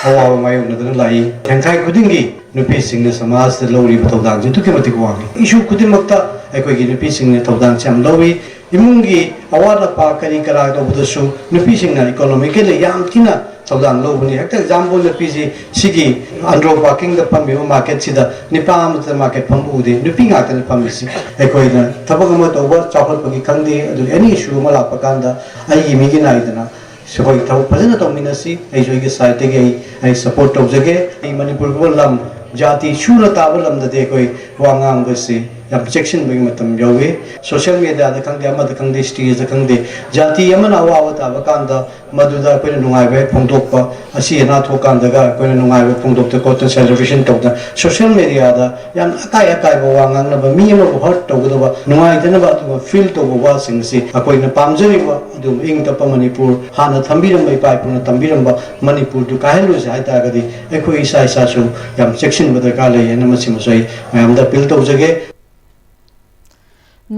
ꯑꯋꯥꯕ ꯃꯥꯌꯣꯛꯅꯗꯨꯅ ꯂꯥꯛꯏ꯫ ꯊꯦꯡꯈꯥꯏ ꯈꯨꯗꯤꯡꯒꯤ ꯅꯨꯄꯤꯁꯤꯡꯅ ꯁꯃꯥꯖꯇ ꯂꯧꯔꯤꯕ ꯊꯧꯗꯥꯡꯁꯤ ꯑꯗꯨꯛꯀꯤ ꯃꯇꯤꯛ ꯋꯥꯡꯏ꯫ Issue ꯈꯨꯗꯤꯡꯃꯛꯇ ꯑꯩꯈꯣꯏꯒꯤ ꯅꯨꯄꯤꯁꯤꯡꯅ ꯊꯧꯗꯥꯡꯁꯤ ꯌꯥꯝ ꯂꯧꯏ꯫ ꯏꯃꯨꯡꯒꯤ ꯑꯋꯥꯠ ꯑꯄꯥ ꯀꯔꯤ ꯀꯔꯥ ꯇꯧꯕꯗꯁꯨ ꯅꯨꯄꯤꯁꯤꯡꯅ economically ꯌꯥꯝ ꯊꯤꯅ ꯊꯧꯗꯥꯡ ꯂꯧꯕꯅꯤ꯫ ꯍꯦꯛꯇ example ꯅꯨꯄꯤꯁꯤ ꯁꯤꯒꯤ ꯑꯟꯗ꯭ꯔꯣ parkingꯗ ꯐꯝꯃꯤꯕ marketꯁꯤꯗ ꯅꯨꯄꯥ ꯑꯃꯠꯇ market ꯐꯝꯕ ꯎꯗꯦ, ꯅꯨꯄꯤ ꯉꯥꯛꯇꯅꯤ ꯐꯝꯃꯤꯁꯤ꯫ ꯑꯩꯈꯣꯏꯅ ꯊꯕꯛ ꯑꯃ ꯇꯧꯕ, ꯆꯥꯎꯈꯠꯄꯒꯤ ꯈꯪꯗꯦ, ꯑꯗꯨꯒ any issue ꯑꯃ ꯂꯥꯛꯄ ꯀꯥꯟꯗ ꯑꯩꯒꯤ ꯃꯤꯒꯤ ꯅꯥꯏꯗꯅ ꯑꯩꯈꯣꯏ ꯊꯕꯛ ꯐꯖꯅ ꯇꯧꯃꯤꯟꯅꯁꯤ꯫ ꯑꯩꯁꯨ ꯑꯩꯒꯤ sideꯇꯒꯤ ꯑꯩ ꯑꯩ support ꯇꯧꯖꯒꯦ꯫ ꯑꯩ ꯃꯅꯤꯄꯨꯔꯒꯨꯝꯕ ꯂꯝ, ꯖꯥꯇꯤ ꯁꯨꯅ ꯇꯥꯕ ꯂꯝꯗꯗꯤ ꯑꯩꯈꯣꯏ ꯋꯥ ꯉꯥꯡꯕꯁꯤ ꯌꯥꯝ ꯆꯦꯛꯁꯤꯟꯕꯒꯤ ꯃꯇꯝ ꯌꯧꯏ꯫ ꯁꯣꯁꯤꯌꯦꯜ ꯃꯦꯗꯤꯌꯥꯗ ꯈꯪꯗꯦ, ꯑꯃꯗ ꯈꯪꯗꯦ, ꯁ꯭ꯇꯦꯖꯇ ꯈꯪꯗꯦ, ꯖꯥꯇꯤ ꯑꯃꯅ ꯑꯋꯥꯕ ꯇꯥꯕ ꯀꯥꯟꯗ ꯃꯗꯨꯗ ꯑꯩꯈꯣꯏꯅ ꯅꯨꯡꯉꯥꯏꯕ ꯍꯦꯛ ꯐꯣꯡꯗꯣꯛꯄ, ꯑꯁꯤ ꯑꯅꯥ ꯊꯣꯛꯀꯥꯟꯗꯒ ꯑꯩꯈꯣꯏꯅ ꯅꯨꯡꯉꯥꯏꯕ ꯐꯣꯡꯗꯣꯛꯇ ꯈꯣꯠꯇꯅ ꯁꯦꯂꯦꯕ꯭ꯔꯦꯁꯟ ꯇꯧꯗꯅ ꯁꯣꯁꯤꯌꯦꯜ ꯃꯦꯗꯤꯌꯥꯗ ꯌꯥꯝ ꯑꯀꯥꯏ ꯑꯀꯥꯏꯕ ꯋꯥ ꯉꯥꯡꯅꯕ, ꯃꯤ ꯑꯃꯕꯨ ꯍꯔꯠ ꯇꯧꯒꯗꯕ, ꯅꯨꯡꯉꯥꯏꯇꯅꯕ ꯑꯗꯨꯒ ꯐꯤꯜ ꯇꯧꯕ ꯋꯥꯁꯤꯡ ꯑꯁꯤ ꯑꯩꯈꯣꯏꯅ ꯄꯥꯝꯖꯔꯤꯕ ꯑꯗꯨꯒꯨꯝꯕ ꯏꯪ ꯇꯞꯄ ꯃꯅꯤꯄꯨꯔ, ꯍꯥꯟꯅ ꯊꯝꯕꯤꯔꯝꯕ ꯏꯄꯥ ꯏꯄꯨꯅ ꯇꯝꯕꯤꯔꯝꯕ ꯃꯅꯤꯄꯨꯔꯗꯨ ꯀꯥꯏꯍꯜꯂꯣꯏꯁꯦ ꯍꯥꯏ ꯇꯥꯔꯒꯗꯤ ꯑꯩꯈꯣꯏ ꯏꯁꯥ ꯏꯁꯥꯁꯨ ꯌꯥꯝ ꯆꯦꯛꯁꯤꯟꯕ ꯗꯔꯀꯥꯔ ꯂꯩ ꯍꯥꯏꯅ ꯃꯁꯤꯃꯁꯨ ꯑꯩ ꯃꯌꯥꯝꯗ ꯑꯄꯤꯜ ꯇꯧꯖꯒꯦ꯫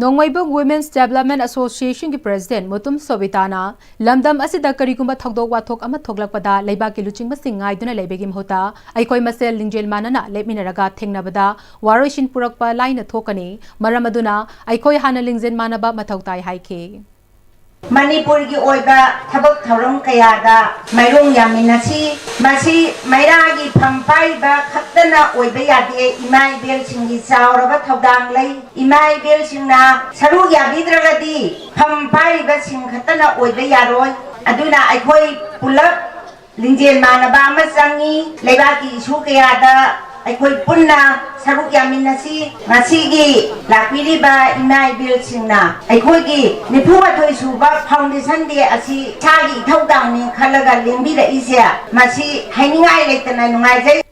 ꯅꯣꯡꯃꯩꯕꯨꯡ Women's Development Association ꯒꯤ President ꯃꯨꯇꯨꯝ ꯁꯣꯕꯤꯇꯥꯅ ꯂꯝꯗꯝ ꯑꯁꯤꯗ ꯀꯔꯤꯒꯨꯝꯕ ꯊꯧꯗꯣꯛ ꯋꯥꯊꯣꯛ ꯑꯃ ꯊꯣꯛꯂꯛꯄꯗ ꯂꯩꯕꯥꯛꯀꯤ ꯂꯨꯆꯤꯡꯕꯁꯤꯡ ꯉꯥꯏꯗꯨꯅ ꯂꯩꯕꯒꯤ ꯃꯍꯨꯠꯇ ꯑꯩꯈꯣꯏ ꯃꯁꯦꯜ ꯂꯤꯡꯖꯦꯜ ꯃꯥꯟꯅꯅ ꯂꯦꯞꯃꯤꯟꯅꯔꯒ ꯊꯦꯡꯅꯕꯗ ꯋꯥꯔꯣꯏꯁꯤꯟ ꯄꯨꯔꯛꯄ ꯂꯥꯏꯅ ꯊꯣꯛꯀꯅꯤ꯫ ꯃꯔꯝ ꯑꯗꯨꯅ ꯑꯩꯈꯣꯏ ꯍꯥꯟꯅ ꯂꯤꯡꯖꯦꯜ ꯃꯥꯟꯅꯕ ꯃꯊꯧ ꯇꯥꯏ ꯍꯥꯏꯈꯤ꯫ ꯃꯅꯤꯄꯨꯔꯒꯤ ꯑꯣꯏꯕ ꯊꯕꯛ ꯊꯧꯔꯝ ꯀꯌꯥꯗ ꯃꯥꯏꯔꯣꯡ ꯌꯥꯃꯤꯟꯅꯁꯤ꯫ ꯃꯁꯤ ꯃꯩꯔꯥꯒꯤ ꯐꯝ ꯄꯥꯏꯔꯤꯕ ꯈꯛꯇꯅ ꯑꯣꯏꯕ ꯌꯥꯗꯦ꯫ ꯏꯃꯥ ꯏꯕꯦꯜꯁꯤꯡꯒꯤ ꯆꯥꯎꯔꯕ ꯊꯧꯗꯥꯡ ꯂꯩ꯫ ꯏꯃꯥ ꯏꯕꯦꯜꯁꯤꯡꯅ ꯁꯔꯨꯛ ꯌꯥꯕꯤꯗ꯭ꯔꯒꯗꯤ ꯐꯝ ꯄꯥꯏꯔꯤꯕꯁꯤꯡ ꯈꯛꯇꯅ ꯑꯣꯏꯕ ꯌꯥꯔꯣꯏ꯫ ꯑꯗꯨꯅ ꯑꯩꯈꯣꯏ ꯄꯨꯂꯞ ꯂꯤꯡꯖꯦꯜ ꯃꯥꯟꯅꯕ ꯑꯃ ꯆꯪꯉꯤ꯫ ꯂꯩꯕꯥꯛꯀꯤ ꯏꯁꯨ ꯀꯌꯥꯗ ꯑꯩꯈꯣꯏ ꯄꯨꯟꯅ ꯁꯔꯨꯛ ꯌꯥꯃꯤꯟꯅꯁꯤ꯫ ꯉꯁꯤꯒꯤ ꯂꯥꯛꯄꯤꯔꯤꯕ ꯏꯃꯥ ꯏꯕꯦꯜꯁꯤꯡꯅ ꯑꯩꯈꯣꯏꯒꯤ ꯅꯤꯐꯨ ꯃꯥꯊꯣꯏ ꯁꯨꯕ Foundation Day ꯑꯁꯤ ꯏꯁꯥꯒꯤ ꯏꯊꯧꯗꯥꯡꯅꯤ ꯈꯜꯂꯒ ꯂꯦꯡꯕꯤꯔꯛꯏꯁꯦ, ꯃꯁꯤ ꯍꯥꯏꯅꯤꯡꯉꯥꯏ ꯂꯩꯇꯅ ꯅꯨꯡꯉꯥꯏꯖꯩ꯫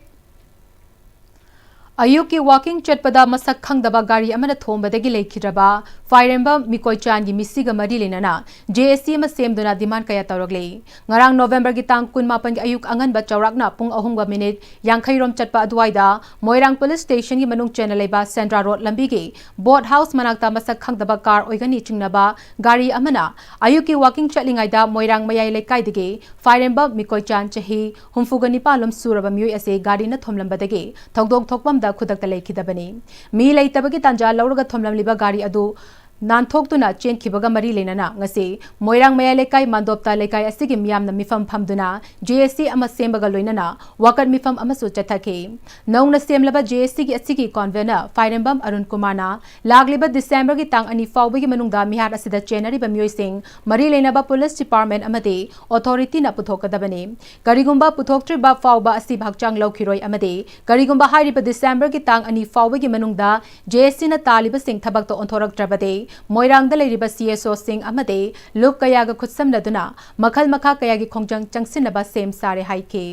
ꯑꯌꯨꯛꯀꯤ ꯋꯥꯀꯤꯡ ꯆꯠꯄꯗ ꯃꯁꯛ ꯈꯪꯗꯕ ꯒꯥꯔꯤ ꯑꯃꯅ ꯊꯣꯝꯕꯗꯒꯤ ꯂꯩꯈꯤꯗ꯭ꯔꯕ ꯐꯥꯏꯔꯦꯝꯕꯝ ꯃꯤꯀꯣꯏꯆꯥꯟꯒꯤ ꯃꯤꯁꯤꯒ ꯃꯔꯤ ꯂꯩꯅꯅ ꯖꯦ ꯑꯦꯁ ꯁꯤ ꯑꯃ ꯁꯦꯝꯗꯨꯅ ꯗꯤꯃꯥꯟ ꯀꯌꯥ ꯇꯧꯔꯛꯂꯤ꯫ ꯉꯔꯥꯡ ꯅꯣꯕꯦꯝꯕꯔꯒꯤ ꯇꯥꯡ ꯀꯨꯟꯃꯥꯄꯟꯒꯤ ꯑꯌꯨꯛ ꯑꯉꯟꯕ ꯆꯥꯎꯔꯥꯛꯅ ꯄꯨꯡ ꯑꯍꯨꯝꯒ ꯃꯤꯅꯤꯠ ꯌꯥꯡꯈꯩꯔꯣꯝ ꯆꯠꯄ ꯑꯗꯨꯋꯥꯏꯗ ꯃꯣꯏꯔꯥꯡ ꯄꯨꯂꯤꯁ ꯁ꯭ꯇꯦꯁꯟꯒꯤ ꯃꯅꯨꯡ ꯆꯦꯟꯅ ꯂꯩꯕ ꯁꯦꯟꯗ꯭ꯔꯥ ꯔꯣꯗ ꯂꯝꯕꯤꯒꯤ ꯕꯣꯠ ꯍꯥꯎꯁ ꯃꯅꯥꯛꯇ ꯃꯁꯛ ꯈꯪꯗꯕ ꯀꯥꯔ ꯑꯣꯏꯒꯅꯤ ꯆꯤꯡꯅꯕ ꯒꯥꯔꯤ ꯑꯃꯅ ꯑꯌꯨꯛꯀꯤ ꯋꯥꯀꯤꯡ ꯆꯠꯂꯤꯉꯩꯗ ꯃꯣꯏꯔꯥꯡ ꯃꯌꯥꯏ ꯂꯩꯀꯥꯏꯗꯒꯤ ꯐꯥꯏꯔꯦꯝꯕꯝ ꯃꯤꯀꯣꯏꯆꯥꯟ ꯆꯍꯤ ꯍꯨꯝꯐꯨꯒ ꯅꯤꯄꯥꯟ ꯂꯣꯝ ꯁꯨꯔꯕ ꯃꯤꯑꯣꯏ ꯑꯁꯤ ꯒꯥꯔꯤꯅ ꯊꯣꯝꯂꯝꯕꯗꯒꯤ ꯊꯧꯗꯣꯛ ꯊꯣꯛꯐꯝꯗ ꯈꯨꯗꯛꯇ ꯂꯩꯈꯤꯗꯕꯅꯤ꯫ ꯃꯤ ꯂꯩꯇꯕꯒꯤ ꯇꯥꯟꯖꯥ ꯂꯧꯔꯒ ꯊꯣꯝꯂꯝꯂꯤꯕ ꯒꯥꯔꯤ ꯑꯗꯨ ꯅꯥꯟꯊꯣꯛꯇꯨꯅ ꯆꯦꯟꯈꯤꯕꯒ ꯃꯔꯤ ꯂꯩꯅꯅ ꯉꯁꯤ ꯃꯣꯏꯔꯥꯡ ꯃꯌꯥꯏ ꯂꯩꯀꯥꯏ ꯃꯥꯟꯗꯣꯞꯇ ꯂꯩꯀꯥꯏ ꯑꯁꯤꯒꯤ ꯃꯤꯌꯥꯝꯅ ꯃꯤꯐꯝ ꯐꯝꯗꯨꯅ ꯖꯦ ꯑꯦꯁ ꯁꯤ ꯑꯃ ꯁꯦꯝꯕꯒ ꯂꯣꯏꯅꯅ ꯋꯥꯀꯠ ꯃꯤꯐꯝ ꯑꯃꯁꯨ ꯆꯠꯊꯈꯤ꯫ ꯅꯧꯅ ꯁꯦꯝꯂꯕ ꯖꯦ ꯑꯦꯁ ꯁꯤꯒꯤ ꯑꯁꯤꯒꯤ ꯀꯣꯟꯚꯦꯅꯔ ꯐꯥꯏꯔꯦꯝꯕꯝ ꯑꯔꯨꯟ ꯀꯨꯃꯥꯔꯅ ꯂꯥꯛꯂꯤꯕ ꯗꯤꯁꯦꯝꯕꯔꯒꯤ ꯇꯥꯡ ꯑꯅꯤ ꯐꯥꯎꯕꯒꯤ ꯃꯅꯨꯡꯗ ꯃꯤꯍꯥꯠ ꯑꯁꯤꯗ ꯆꯦꯟꯅꯔꯤꯕ ꯃꯤꯑꯣꯏꯁꯤꯡ ꯃꯔꯤ ꯂꯩꯅꯕ ꯄꯨꯂꯤꯁ ꯗꯤꯄꯥꯔꯠꯃꯦꯟ ꯑꯃꯗꯤ ꯑꯣꯊꯣꯔꯤꯇꯤꯅ ꯄꯨꯊꯣꯛꯀꯗꯕꯅꯤ꯫ ꯀꯔꯤꯒꯨꯝꯕ ꯄꯨꯊꯣꯛꯇ꯭ꯔꯤꯕ ꯐꯥꯎꯕ ꯑꯁꯤꯕ ꯍꯛꯆꯥꯡ ꯂꯧꯈꯤꯔꯣꯏ ꯑꯃꯗꯤ ꯀꯔꯤꯒꯨꯝꯕ ꯍꯥꯏꯔꯤꯕ ꯗꯤꯁꯦꯝꯕꯔꯒꯤ ꯇꯥꯡ ꯑꯅꯤ ꯐꯥꯎꯕꯒꯤ ꯃꯅꯨꯡꯗ ꯖꯦ ꯑꯦꯁ ꯁꯤꯅ ꯇꯥꯜꯂꯤꯕꯁꯤꯡ ꯊꯕꯛꯇ ꯑꯣꯟꯊꯣꯔꯛꯇ꯭ꯔꯕꯗꯤ ꯃꯣꯏꯔꯥꯡꯗ ꯂꯩꯔꯤꯕ ꯁꯤ ꯑꯦꯁ ꯑꯣꯁꯤꯡ ꯑꯃꯗꯤ ꯂꯨꯞ ꯀꯌꯥꯒ ꯈꯨꯠꯁꯝꯅꯗꯨꯅ ꯃꯈꯜ ꯃꯈꯥ ꯀꯌꯥꯒꯤ ꯈꯣꯡꯖꯪ ꯆꯪꯁꯤꯟꯅꯕ ꯁꯦꯝ ꯁꯥꯔꯦ ꯍꯥꯏꯈꯤ꯫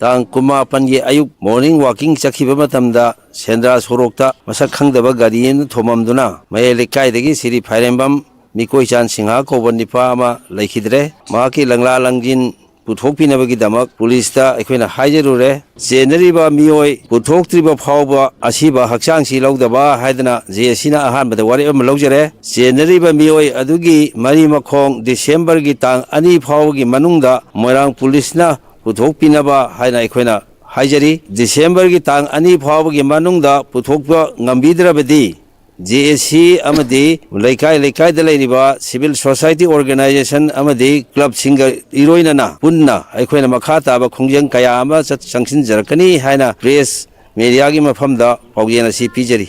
ꯇꯥꯡ ꯀꯨꯟꯃꯥꯄꯟꯒꯤ ꯑꯌꯨꯛ morning walking ꯆꯠꯈꯤꯕ ꯃꯇꯝꯗ ꯁꯦꯟꯗ꯭ꯔꯥ ꯁꯣꯔꯣꯛꯇ ꯃꯁꯛ ꯈꯪꯗꯕ ꯒꯥꯔꯤ ꯑꯃ ꯊꯣꯝꯃꯝꯗꯨꯅ ꯃꯌꯥꯏ ꯂꯩꯀꯥꯏꯗꯒꯤ ꯁꯤꯔꯤ ꯐꯥꯏꯔꯦꯝꯕꯝ ꯃꯤꯀꯣꯏꯆꯥꯟ ꯁꯤꯡꯍ ꯀꯧꯕ ꯅꯤꯄꯥ ꯑꯃ ꯂꯩꯈꯤꯗ꯭ꯔꯦ꯫ ꯃꯍꯥꯛꯀꯤ ꯂꯪꯂꯥ ꯂꯪꯖꯤꯟ ꯄꯨꯊꯣꯛꯄꯤꯅꯕꯒꯤꯗꯃꯛ ꯄꯨꯂꯤꯁꯇ ꯑꯩꯈꯣꯏꯅ ꯍꯥꯏꯖꯔꯨꯔꯦ꯫ ꯆꯦꯟꯅꯔꯤꯕ ꯃꯤꯑꯣꯏ ꯄꯨꯊꯣꯛꯇ꯭ꯔꯤꯕ ꯐꯥꯎꯕ ꯑꯁꯤꯕ ꯍꯛꯆꯥꯡꯁꯤ ꯂꯧꯗꯕ ꯍꯥꯏꯗꯅ ꯖꯦ ꯑꯦꯁ ꯁꯤꯅ ꯑꯍꯥꯟꯕꯗ ꯋꯥꯔꯦꯞ ꯑꯃ ꯂꯧꯖꯔꯦ꯫ ꯆꯦꯟꯅꯔꯤꯕ ꯃꯤꯑꯣꯏ ꯑꯗꯨꯒꯤ ꯃꯔꯤ ꯃꯈꯣꯡ ꯗꯤꯁꯦꯝꯕꯔꯒꯤ ꯇꯥꯡ ꯑꯅꯤ ꯐꯥꯎꯕꯒꯤ ꯃꯅꯨꯡꯗ ꯃꯣꯏꯔꯥꯡ ꯄꯨꯂꯤꯁꯅ ꯄꯨꯊꯣꯛꯄꯤꯅꯕ ꯍꯥꯏꯅ ꯑꯩꯈꯣꯏꯅ ꯍꯥꯏꯖꯔꯤ꯫ ꯗꯤꯁꯦꯝꯕꯔꯒꯤ ꯇꯥꯡ ꯑꯅꯤ ꯐꯥꯎꯕꯒꯤ ꯃꯅꯨꯡꯗ ꯄꯨꯊꯣꯛꯄ ꯉꯝꯕꯤꯗ꯭ꯔꯕꯗꯤ ꯖꯦ ꯑꯦꯁ ꯁꯤ ꯑꯃꯗꯤ ꯂꯩꯀꯥꯏ ꯂꯩꯀꯥꯏꯗ ꯂꯩꯔꯤꯕ civil society organization ꯑꯃꯗꯤ clubꯁꯤꯡꯒ ꯏꯔꯣꯏꯅꯅ ꯄꯨꯟꯅ ꯑꯩꯈꯣꯏꯅ ꯃꯈꯥ ꯇꯥꯕ ꯈꯣꯡꯖꯪ ꯀꯌꯥ ꯑꯃ ꯆꯠ-, ꯆꯪꯁꯤꯟꯖꯔꯛꯀꯅꯤ ꯍꯥꯏꯅ press mediaꯒꯤ ꯃꯐꯝꯗ ꯄꯥꯎꯖꯦꯜ ꯑꯁꯤ ꯄꯤꯖꯔꯤ꯫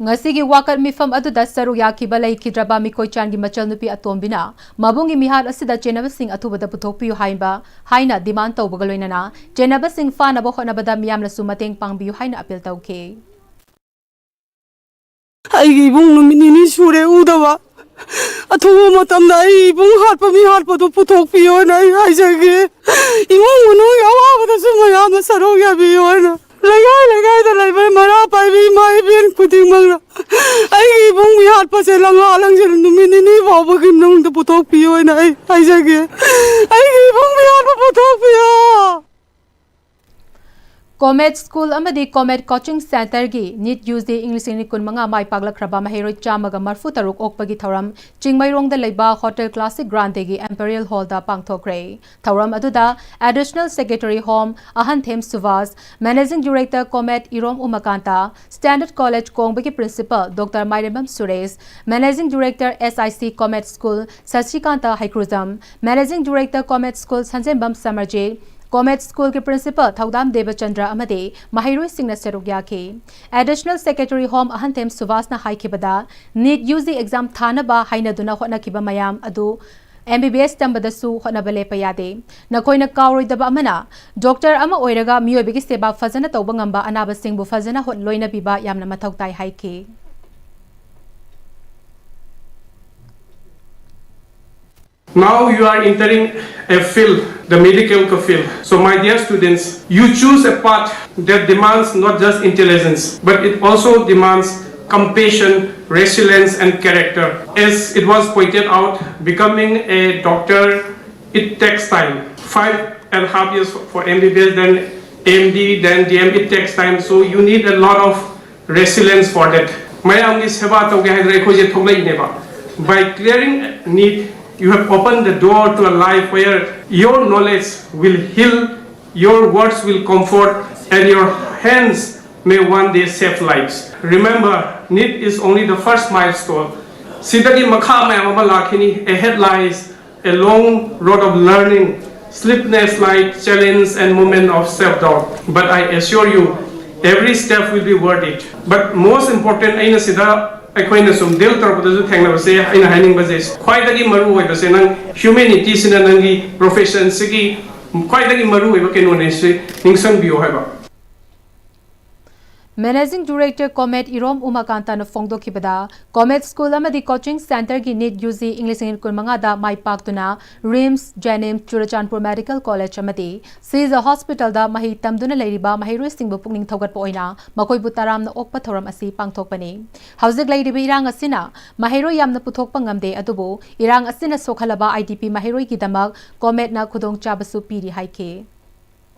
ꯉꯁꯤꯒꯤ ꯋꯥꯀꯠ ꯃꯤꯐꯝ ꯑꯗꯨꯗ ꯁꯔꯨꯛ ꯌꯥꯈꯤꯕ ꯂꯩꯈꯤꯗ꯭ꯔꯕ ꯃꯤꯀꯣꯏꯆꯥꯟꯒꯤ ꯃꯆꯜꯅꯨꯄꯤ ꯑꯇꯣꯝꯕꯤꯅ ꯃꯕꯨꯡꯒꯤ ꯃꯤꯍꯥꯠ ꯑꯁꯤꯗ ꯆꯦꯟꯅꯕꯁꯤꯡ ꯑꯊꯨꯕꯗ ꯄꯨꯊꯣꯛꯄꯤꯌꯨ ꯍꯥꯏꯕ ꯍꯥꯏꯅ demand ꯇꯧꯕꯒ ꯂꯣꯏꯅꯅ ꯆꯦꯟꯅꯕꯁꯤꯡ ꯐꯥꯅꯕ ꯍꯣꯠꯅꯕꯗ ꯃꯤꯌꯥꯝꯅꯁꯨ ꯃꯇꯦꯡ ꯄꯥꯡꯕꯤꯌꯨ ꯍꯥꯏꯅ appeal ꯇꯧꯈꯤ꯫ ꯑꯩꯒꯤ ꯏꯕꯨꯡ ꯅꯨꯃꯤꯠ ꯅꯤꯅꯤ ꯁꯨꯔꯦ ꯎꯗꯕ꯫ ꯑꯊꯨꯕ ꯃꯇꯝꯗ ꯑꯩ ꯏꯕꯨꯡ ꯍꯥꯠꯄ ꯃꯤ ꯍꯥꯠꯄꯗꯨ ꯄꯨꯊꯣꯛꯄꯤꯌꯣꯅ ꯑꯩ ꯍꯥꯏꯖꯒꯦ꯫ ꯏꯃꯨꯡ ꯃꯅꯨꯡꯒꯤ ꯑꯋꯥꯕꯗꯁꯨ ꯃꯌꯥꯝꯅ ꯁꯔꯨꯛ ꯌꯥꯕꯤꯌꯣꯅ꯫ ꯂꯩꯀꯥꯏ ꯂꯩꯀꯥꯏꯗ ꯂꯩꯕ ꯃꯩꯔꯥ ꯄꯥꯏꯕꯤ ꯏꯃꯥ ꯏꯕꯦꯟ ꯈꯨꯗꯤꯡꯃꯛꯅ ꯑꯩꯒꯤ ꯏꯕꯨꯡ ꯃꯤ ꯍꯥꯠꯄꯁꯦ ꯂꯪꯂꯥ ꯂꯪꯁꯤꯜ ꯅꯨꯃꯤꯠ ꯅꯤꯅꯤ ꯐꯥꯎꯕꯒꯤ ꯃꯅꯨꯡꯗ ꯄꯨꯊꯣꯛꯄꯤꯌꯣꯅ ꯑꯩ ꯍꯥꯏꯖꯒꯦ꯫ ꯑꯩꯒꯤ ꯏꯕꯨꯡ ꯃꯤ ꯍꯥꯠꯄ ꯄꯨꯊꯣꯛꯄꯤꯌꯣ꯫ ꯀꯣꯃꯦꯠ ꯁ꯭ꯀꯨꯜ ꯑꯃꯗꯤ ꯀꯣꯃꯦꯠ ꯀꯣꯆꯤꯡ ꯁꯦꯟꯇꯔꯒꯤ ꯅꯤꯠ ꯌꯨ ꯖꯤ ꯏꯪ ꯂꯤꯁꯤꯡ ꯑꯅꯤ ꯀꯨꯟꯃꯉꯥ ꯃꯥꯏ ꯄꯥꯛꯂꯛꯈ꯭ꯔꯕ ꯃꯍꯩꯔꯣꯏ ꯆꯥꯝꯃꯒ ꯃꯔꯤꯐꯨ ꯇꯔꯨꯛ ꯑꯣꯛꯄꯒꯤ ꯊꯧꯔꯝ ꯆꯤꯡꯃꯩꯔꯣꯡꯗ ꯂꯩꯕ ꯍꯣꯇꯦꯜ ꯀ꯭ꯂꯥꯁꯤꯛ ꯒ꯭ꯔꯥꯟꯗꯦꯒꯤ ꯑꯦꯝꯄꯦꯔꯤꯌꯦꯜ ꯍꯣꯜꯗ ꯄꯥꯡꯊꯣꯛꯈ꯭ꯔꯦ꯫ ꯊꯧꯔꯝ ꯑꯗꯨꯗ Additional Secretary Home Ahanthem Subhas, Managing Director Comet Irom Umakanta, Standard College ꯀꯣꯡꯕꯒꯤ Principal Doctor Mairembam Suresh, Managing Director S I C Comet school Sashikanta Heikrujam, Managing Director Comet school Sanjembam Samarjit, Comet ꯁ꯭ꯀꯨꯜꯒꯤ Principal ꯊꯧꯗꯥꯝ ꯗꯦꯕꯆꯟꯗ꯭ꯔ ꯑꯃꯗꯤ ꯃꯍꯩꯔꯣꯏꯁꯤꯡꯅ ꯁꯔꯨꯛ ꯌꯥꯈꯤ꯫ Additional Secretary Home ꯑꯍꯟꯊꯦꯝ ꯁꯨꯚꯥꯁꯅ ꯍꯥꯏꯈꯤꯕꯗ, ꯅꯤꯠ ꯌꯨ ꯖꯤ exam ꯊꯥꯅꯕ ꯍꯥꯏꯅꯗꯨꯅ ꯍꯣꯠꯅꯈꯤꯕ ꯃꯌꯥꯝ ꯑꯗꯨ ꯑꯦꯝ ꯕꯤ ꯕꯤ ꯑꯦꯁ ꯇꯝꯕꯗꯁꯨ ꯍꯣꯠꯅꯕ ꯂꯦꯞꯄ ꯌꯥꯗꯦ꯫ ꯅꯈꯣꯏꯅ ꯀꯥꯎꯔꯣꯏꯗꯕ ꯑꯃꯅ, ꯗꯣꯛꯇꯔ ꯑꯃ ꯑꯣꯏꯔꯒ ꯃꯤꯑꯣꯏꯕꯒꯤ ꯁꯦꯕꯥ ꯐꯖꯅ ꯇꯧꯕ ꯉꯝꯕ ꯑꯅꯥꯕꯁꯤꯡꯕꯨ ꯐꯖꯅ ꯍꯣꯠ-, ꯂꯣꯏꯅꯕꯤꯕ ꯌꯥꯝꯅ ꯃꯊꯧ ꯇꯥꯏ ꯍꯥꯏꯈꯤ꯫ Now you are entering a field, the medical field. So my dear students, you choose a path that demands not just intelligence, but it also demands compassion, resilience, and character. As it was pointed out, becoming a doctor, it takes time. Five and a half years for M B B S, then M D, then D M, it takes time. So you need a lot of resilience for that. ꯃꯌꯥꯝꯒꯤ ꯁꯦꯕꯥ ꯇꯧꯒꯦ ꯍꯥꯏꯗꯅ ꯑꯩꯈꯣꯏꯁꯦ ꯊꯣꯛꯂꯛꯏꯅꯦꯕ꯫ By clearing need, you have opened the door to a life where your knowledge will heal, your words will comfort, and your hands may one day save lives. Remember, need is only the first milestone. ꯁꯤꯗꯒꯤ ꯃꯈꯥ ꯃꯌꯥꯝ ꯑꯃ ꯂꯥꯛꯈꯤꯅꯤ꯫ Ahead lies a long road of learning, sleepless night, challenge, and moment of self-doubt. But I assure you, every step will be worth it. But most important, ꯑꯩꯅ ꯁꯤꯗ ꯑꯩꯈꯣꯏꯅ ꯁꯨꯝ deal ꯇꯧꯔꯛꯄꯗꯁꯨ ꯊꯦꯡꯅꯕꯁꯦ, ꯑꯩꯅ ꯍꯥꯏꯅꯤꯡꯕꯁꯦ, ꯈ꯭ꯋꯥꯏꯗꯒꯤ ꯃꯔꯨ ꯑꯣꯏꯕꯁꯦ, ꯅꯪ humanity ꯁꯤꯅ ꯅꯪꯒꯤ profession ꯁꯤꯒꯤ ꯈ꯭ꯋꯥꯏꯗꯒꯤ ꯃꯔꯨ ꯑꯣꯏꯕ ꯀꯩꯅꯣꯅꯦ, ꯁꯤ ꯅꯤꯡꯁꯤꯡꯕꯤꯌꯣ ꯍꯥꯏꯕ꯫ Managing Director ꯀꯣꯃꯦꯠ ꯏꯔꯣꯝ ꯎꯃꯥꯀꯥꯟꯇꯅ ꯐꯣꯡꯗꯣꯛꯈꯤꯕꯗ, ꯀꯣꯃꯦꯠ ꯁ꯭ꯀꯨꯜ ꯑꯃꯗꯤ ꯀꯣꯆꯤꯡ ꯁꯦꯟꯇꯔꯒꯤ ꯅꯤꯠ ꯌꯨ ꯖꯤ ꯏꯪ ꯂꯤꯁꯤꯡ ꯑꯅꯤ ꯀꯨꯟꯃꯉꯥꯗ ꯃꯥꯏ ꯄꯥꯛꯇꯨꯅ RIMS, JNIMS, Churachandpur medical college ꯑꯃꯗꯤ ꯁꯤꯖ ꯍꯣꯁꯄꯤꯇꯥꯜꯗ ꯃꯍꯩ ꯇꯝꯗꯨꯅ ꯂꯩꯔꯤꯕ ꯃꯍꯩꯔꯣꯏꯁꯤꯡꯕꯨ ꯄꯨꯛꯅꯤꯡ ꯊꯧꯒꯠꯄ ꯑꯣꯏꯅ ꯃꯈꯣꯏꯕꯨ ꯇꯔꯥꯝꯅ ꯑꯣꯛꯄ ꯊꯧꯔꯝ ꯑꯁꯤ ꯄꯥꯡꯊꯣꯛꯄꯅꯤ꯫ ꯍꯧꯖꯤꯛ ꯂꯩꯔꯤꯕ ꯏꯔꯥꯡ ꯑꯁꯤꯅ ꯃꯍꯩꯔꯣꯏ ꯌꯥꯝꯅ ꯄꯨꯊꯣꯛꯄ ꯉꯝꯗꯦ, ꯑꯗꯨꯕꯨ ꯏꯔꯥꯡ ꯑꯁꯤꯅ ꯁꯣꯛꯍꯜꯂꯕ ꯑꯥꯏ ꯗꯤ ꯄꯤ ꯃꯍꯩꯔꯣꯏꯒꯤꯗꯃꯛ ꯀꯣꯃꯦꯠꯅ ꯈꯨꯗꯣꯡꯆꯥꯕꯁꯨ ꯄꯤꯔꯤ ꯍꯥꯏꯈꯤ꯫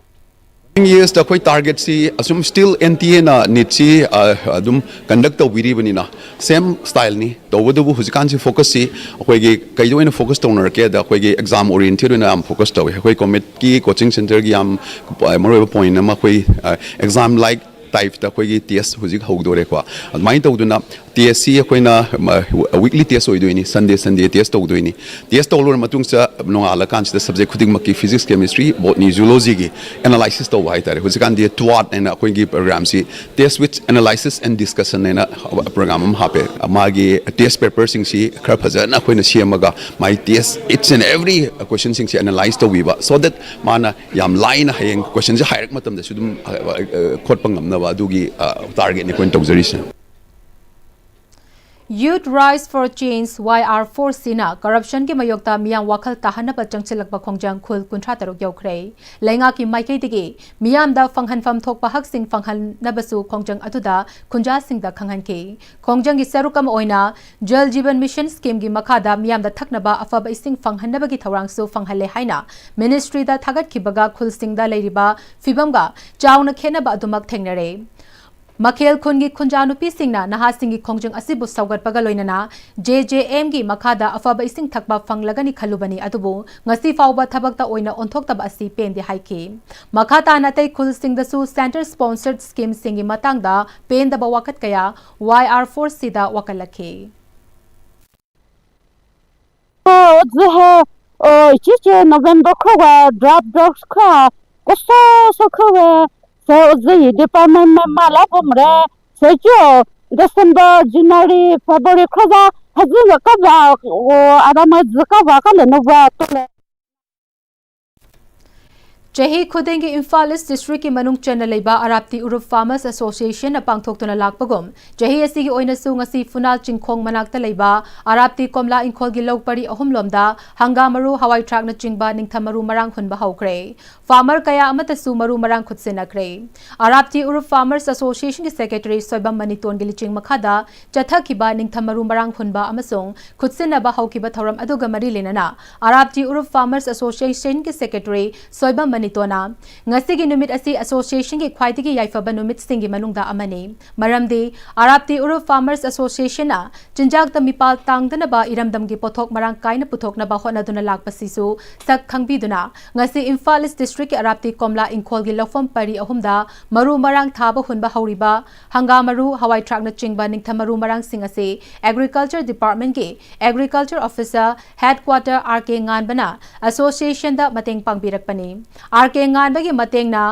ꯌꯔꯁꯇ ꯑꯩꯈꯣꯏ ꯇꯥꯔꯒꯦꯠꯁꯤ ꯑꯁꯨꯝ ꯁ꯭ꯇꯤꯜ ꯑꯦꯟ ꯇꯤ ꯑꯦꯅ ꯅꯤꯠꯁꯤ ꯑꯗꯨꯝ ꯀꯟꯗꯛ ꯇꯧꯕꯤꯔꯤꯕꯅꯤꯅ ꯁꯦꯝ ꯁ꯭ꯇꯥꯏꯜꯅꯤ꯫ ꯇꯧꯕꯇꯕꯨ ꯍꯧꯖꯤꯛꯀꯥꯟꯁꯤ ꯐꯣꯀꯁꯁꯤ ꯑꯩꯈꯣꯏꯒꯤ ꯀꯩꯗ ꯑꯣꯏꯅ ꯐꯣꯀꯁ ꯇꯧꯅꯔꯛꯀꯦꯗ ꯑꯩꯈꯣꯏꯒꯤ ꯑꯦꯛꯖꯥꯝ ꯑꯣꯔꯤꯌꯦꯟꯇꯦꯗ ꯑꯣꯏꯅ ꯌꯥꯝ ꯐꯣꯀꯁ ꯇꯧꯋꯤ꯫ ꯑꯩꯈꯣꯏ ꯀꯣꯃꯦꯠꯀꯤ ꯀꯣꯆꯤꯡ ꯁꯦꯟꯇꯔꯒꯤ ꯌꯥꯝ ꯃꯔꯨꯑꯣꯏꯕ ꯄꯣꯏꯟ ꯑꯃ ꯑꯩꯈꯣꯏ ꯑꯦꯛꯖꯥꯝ ꯂꯥꯏꯛ ꯇꯥꯏꯞꯇ ꯑꯩꯈꯣꯏꯒꯤ ꯇꯦꯁ ꯍꯧꯖꯤꯛ ꯍꯧꯗꯣꯔꯦꯀꯣ꯫ ꯑꯗꯨꯃꯥꯏꯅ ꯇꯧꯗꯅ ꯇꯦꯁꯁꯤ ꯑꯩꯈꯣꯏꯅ ꯋꯤꯛꯂꯤ ꯇꯦꯁ ꯑꯣꯏꯗꯣꯏꯅꯤ, ꯁꯟꯗꯦ ꯁꯟꯗꯦ ꯇꯦꯁ ꯇꯧꯗꯣꯏꯅꯤ꯫ ꯇꯦꯁ ꯇꯧ ꯂꯣꯏꯔ ꯃꯇꯨꯡꯁꯤꯗ ꯅꯣꯡꯉꯥꯜꯂꯀꯥꯟꯁꯤꯗ ꯁꯕꯖꯦꯛ ꯈꯨꯗꯤꯡꯃꯛꯀꯤ ꯐꯤꯖꯤꯛꯁ, ꯀꯦꯃꯤꯁꯇ꯭ꯔꯤ, ꯕꯣꯠꯅꯤ, ꯖꯨꯂꯣꯖꯤꯒꯤ ꯑꯦꯅꯥꯂꯥꯏꯁꯤꯁ ꯇꯧꯕ ꯍꯥꯏꯇꯥꯔꯦ꯫ ꯍꯧꯖꯤꯛꯀꯥꯟꯗꯤ ꯇ꯭ꯋꯥꯠ ꯍꯥꯏꯅ ꯑꯩꯈꯣꯏꯒꯤ ꯄ꯭ꯔꯣꯒ꯭ꯔꯥꯝꯁꯤ test with analysis and discussion ꯍꯥꯏꯅ ꯄ꯭ꯔꯣꯒ꯭ꯔꯥꯝ ꯑꯃ ꯍꯥꯞꯄꯦ꯫ ꯃꯥꯒꯤ ꯇꯦꯁ ꯄꯦꯄꯔꯁꯤꯡꯁꯤ ꯈꯔ ꯐꯖꯅ ꯑꯩꯈꯣꯏꯅ ꯁꯦꯝꯃꯒ ꯃꯥꯒꯤ ꯇꯦꯁ ꯏꯠꯁ ꯑꯦꯟ ꯑꯦꯚ꯭ꯔꯤ ꯀꯣꯏꯁꯟꯁꯤꯡꯁꯤ ꯑꯦꯅꯥꯂꯥꯏꯁ ꯇꯧꯕꯤꯕ, so that ꯃꯥꯅ ꯌꯥꯝ ꯂꯥꯏꯅ ꯍꯌꯦꯡ ꯀꯣꯏꯁꯟꯁꯦ ꯍꯥꯏꯔꯛꯄ ꯃꯇꯝꯗꯁꯨ ꯑꯗꯨꯝ ꯈꯣꯠꯄ ꯉꯝꯅꯕ ꯑꯗꯨꯒꯤ ꯇꯥꯔꯒꯦꯠꯅꯤ ꯑꯩꯈꯣꯏꯅ ꯇꯧꯖꯔꯤꯁꯦ꯫ Youth Rise for Change, Y R four ꯁꯤꯅ ꯀꯔꯞꯁꯟꯒꯤ ꯃꯥꯌꯣꯛꯇ ꯃꯤꯌꯥꯝ ꯋꯥꯈꯜ ꯇꯥꯍꯟꯅꯕ ꯆꯪꯁꯤꯜꯂꯛꯄ ꯈꯣꯡꯖꯪ ꯈꯨꯜ ꯀꯨꯟꯊ꯭ꯔꯥ ꯇꯔꯨꯛ ꯌꯧꯈ꯭ꯔꯦ꯫ ꯂꯩꯉꯥꯛꯀꯤ ꯃꯥꯏꯀꯩꯗꯒꯤ ꯃꯤꯌꯥꯝꯗ ꯐꯪꯍꯟꯐꯝ ꯊꯣꯛꯄ ꯍꯛꯁꯤꯡ ꯐꯪꯍꯟꯅꯕꯁꯨ ꯈꯣꯡꯖꯪ ꯑꯗꯨꯗ ꯈꯨꯟꯖꯥꯁꯤꯡꯗ ꯈꯪꯍꯟꯈꯤ꯫ ꯈꯣꯡꯖꯪꯒꯤ ꯁꯔꯨꯛ ꯑꯃ ꯑꯣꯏꯅ ꯖꯜ ꯖꯤꯕꯟ ꯃꯤꯁꯟ ꯁ꯭ꯀꯤꯝꯒꯤ ꯃꯈꯥꯗ ꯃꯤꯌꯥꯝꯗ ꯊꯛꯅꯕ ꯑꯐꯕ ꯏꯁꯤꯡ ꯐꯪꯍꯟꯅꯕꯒꯤ ꯊꯧꯔꯥꯡꯁꯨ ꯐꯪꯍꯜꯂꯦ ꯍꯥꯏꯅ ꯃꯤꯅꯤꯁꯇ꯭ꯔꯤꯗ ꯊꯥꯒꯠꯈꯤꯕꯒ ꯈꯨꯜꯁꯤꯡꯗ ꯂꯩꯔꯤꯕ ꯐꯤꯕꯝꯒ ꯆꯥꯎꯅ ꯈꯦꯠꯅꯕ ꯑꯗꯨꯃꯛ ꯊꯦꯡꯅꯔꯦ꯫ ꯃꯈꯦꯜ ꯈꯨꯟꯒꯤ ꯈꯨꯟꯖꯥ ꯅꯨꯄꯤꯁꯤꯡꯅ ꯅꯍꯥꯁꯤꯡꯒꯤ ꯈꯣꯡꯖꯪ ꯑꯁꯤꯕꯨ ꯁꯧꯒꯠꯄꯒ ꯂꯣꯏꯅꯅ ꯖꯦ ꯖꯦ ꯑꯦꯝꯒꯤ ꯃꯈꯥꯗ ꯑꯐꯕ ꯏꯁꯤꯡ ꯊꯛꯄ ꯐꯪꯂꯒꯅꯤ ꯈꯜꯂꯨꯕꯅꯤ, ꯑꯗꯨꯕꯨ ꯉꯁꯤ ꯐꯥꯎꯕ ꯊꯕꯛꯇ ꯑꯣꯏꯅ ꯑꯣꯟꯊꯣꯛꯇꯕ ꯑꯁꯤ ꯄꯦꯟꯗꯦ ꯍꯥꯏꯈꯤ꯫ ꯃꯈꯥ ꯇꯥꯅ ꯑꯇꯩ ꯈꯨꯜꯁꯤꯡꯗꯁꯨ ꯁꯦꯟꯇꯔ ꯁ꯭ꯄꯣꯟꯁꯔꯗ ꯁ꯭ꯀꯤꯝꯁꯤꯡꯒꯤ ꯃꯇꯥꯡꯗ ꯄꯦꯟꯗꯕ ꯋꯥꯀꯠ ꯀꯌꯥ ꯋꯥꯏ ꯑꯥꯔ ꯐꯣꯔ ꯁꯤꯗ ꯋꯥꯀꯠꯂꯛꯈꯤ꯫ ꯑꯣꯖꯥ ꯍꯦ, ꯑꯣ, ꯏꯆꯦ ꯆꯦ, November ꯈꯔ ꯋꯥ, drought drought ꯈꯔ, ꯀꯣꯁꯣ ꯁꯣ ꯈꯔ ꯋꯥ, ꯁꯦ ꯑꯣꯖꯥ ꯌꯦ department ꯃ ꯃꯥ ꯂꯥ ꯄꯣꯝꯔꯦ, ꯁꯦ ꯆꯣ, December, January, February ꯈꯔ ꯋꯥ, ꯍꯖꯤꯡ ꯀ ꯋꯥ, ꯑꯣ, ꯑꯔꯥꯃ ꯀ ꯋꯥ ꯀ ꯂꯦ ꯅ ꯋꯥ ꯇꯣ ꯂꯦ꯫ ꯆꯍꯤ ꯈꯨꯗꯤꯡꯒꯤ ꯏꯝꯐꯥꯜ ꯏꯁ ꯗꯤꯁꯇ꯭ꯔꯤꯛꯀꯤ ꯃꯅꯨꯡ ꯆꯟꯅ ꯂꯩꯕ ꯑꯔꯥꯞꯇꯤ ꯎꯔꯨꯞ ꯐꯥꯔꯃꯔꯁ ꯑꯦꯁꯣꯁꯤꯌꯦꯁꯟꯅ ꯄꯥꯡꯊꯣꯛꯇꯨꯅ ꯂꯥꯛꯄꯒꯨꯝ, ꯆꯍꯤ ꯑꯁꯤꯒꯤ ꯑꯣꯏꯅꯁꯨ ꯉꯁꯤ ꯐꯨꯅꯥꯜ ꯆꯤꯡꯈꯣꯡ ꯃꯅꯥꯛꯇ ꯂꯩꯕ ꯑꯔꯥꯞꯇꯤ ꯀꯣꯝꯂꯥ ꯏꯪꯈꯣꯜꯒꯤ ꯂꯧ ꯄꯔꯤ ꯑꯍꯨꯝꯂꯣꯝꯗ ꯍꯪꯒꯥꯝ ꯃꯔꯨ, ꯍꯋꯥꯏ ꯊ꯭ꯔꯥꯛꯅꯆꯤꯡꯕ ꯅꯤꯡꯊꯝ ꯃꯔꯨ ꯃꯔꯥꯡ ꯍꯨꯟꯕ ꯍꯧꯈ꯭ꯔꯦ꯫ ꯐꯥꯔꯃꯔ ꯀꯌꯥ ꯑꯃꯠꯇꯁꯨ ꯃꯔꯨ ꯃꯔꯥꯡ ꯈꯨꯠꯁꯤꯟꯅꯈ꯭ꯔꯦ꯫ ꯑꯔꯥꯞꯇꯤ ꯎꯔꯨꯞ ꯐꯥꯔꯃꯔꯁ ꯑꯦꯁꯣꯁꯤꯌꯦꯁꯟꯒꯤ ꯁꯦꯀ꯭ꯔꯦꯇꯔꯤ ꯁꯣꯏꯕꯝ ꯃꯅꯤꯇꯣꯟꯒꯤ ꯂꯤꯆꯤꯡ ꯃꯈꯥꯗ ꯆꯠꯊꯈꯤꯕ ꯅꯤꯡꯊꯝ ꯃꯔꯨ ꯃꯔꯥꯡ ꯍꯨꯟꯕ ꯑꯃꯁꯨꯡ ꯈꯨꯠꯁꯤꯟꯅꯕ ꯍꯧꯈꯤꯕ ꯊꯧꯔꯝ ꯑꯗꯨꯒ ꯃꯔꯤ ꯂꯩꯅꯅ ꯑꯔꯥꯞꯇꯤ ꯎꯔꯨꯞ ꯐꯥꯔꯃꯔꯁ ꯑꯦꯁꯣꯁꯤꯌꯦꯁꯟꯒꯤ ꯁꯦꯀ꯭ꯔꯦꯇꯔꯤ ꯁꯣꯏꯕꯝ ꯃꯅꯤ ꯇꯣꯅ ꯉꯁꯤꯒꯤ ꯅꯨꯃꯤꯠ ꯑꯁꯤ ꯑꯦꯁꯣꯁꯤꯌꯦꯁꯟꯒꯤ ꯈ꯭ꯋꯥꯏꯗꯒꯤ ꯌꯥꯏꯐꯕ ꯅꯨꯃꯤꯠꯁꯤꯡꯒꯤ ꯃꯅꯨꯡꯗ ꯑꯃꯅꯤ꯫ ꯃꯔꯝꯗꯤ ꯑꯔꯥꯞꯇꯤ ꯎꯔꯨꯞ ꯐꯥꯔꯃꯔꯁ ꯑꯦꯁꯣꯁꯤꯌꯦꯁꯟꯅ ꯆꯤꯟꯖꯥꯛꯇ ꯃꯤꯄꯥꯜ ꯇꯥꯡꯗꯅꯕ ꯏꯔꯝꯗꯝꯒꯤ ꯄꯣꯠꯊꯣꯛ ꯃꯔꯥꯡ ꯀꯥꯏꯅ ꯄꯨꯊꯣꯛꯅꯕ ꯍꯣꯠꯅꯗꯨꯅ ꯂꯥꯛꯄꯁꯤꯁꯨ ꯁꯛ ꯈꯪꯕꯤꯗꯨꯅ ꯉꯁꯤ ꯏꯝꯐꯥꯜ ꯏꯁ ꯗꯤꯁꯇ꯭ꯔꯤꯛꯀꯤ ꯑꯔꯥꯞꯇꯤ ꯀꯣꯝꯂꯥ ꯏꯪꯈꯣꯜꯒꯤ ꯂꯧꯐꯝ ꯄꯔꯤ ꯑꯍꯨꯝꯗ ꯃꯔꯨ ꯃꯔꯥꯡ ꯊꯥꯕ ꯍꯨꯟꯕ ꯍꯧꯔꯤꯕ ꯍꯪꯒꯥꯝ ꯃꯔꯨ, ꯍꯋꯥꯏ ꯊ꯭ꯔꯥꯛꯅꯆꯤꯡꯕ ꯅꯤꯡꯊꯝ ꯃꯔꯨ ꯃꯔꯥꯡꯁꯤꯡ ꯑꯁꯤ ꯑꯦꯒ꯭ꯔꯤꯀꯜꯆꯔ ꯗꯤꯄꯥꯔꯠꯃꯦꯟꯠꯀꯤ agriculture officer headquarter R K ꯉꯥꯟꯕꯅ ꯑꯦꯁꯣꯁꯤꯌꯦꯁꯟꯗ ꯃꯇꯦꯡ ꯄꯥꯡꯕꯤꯔꯛꯄꯅꯤ꯫ ꯑꯥꯔ ꯀꯦ ꯉꯥꯟꯕꯒꯤ ꯃꯇꯦꯡꯅ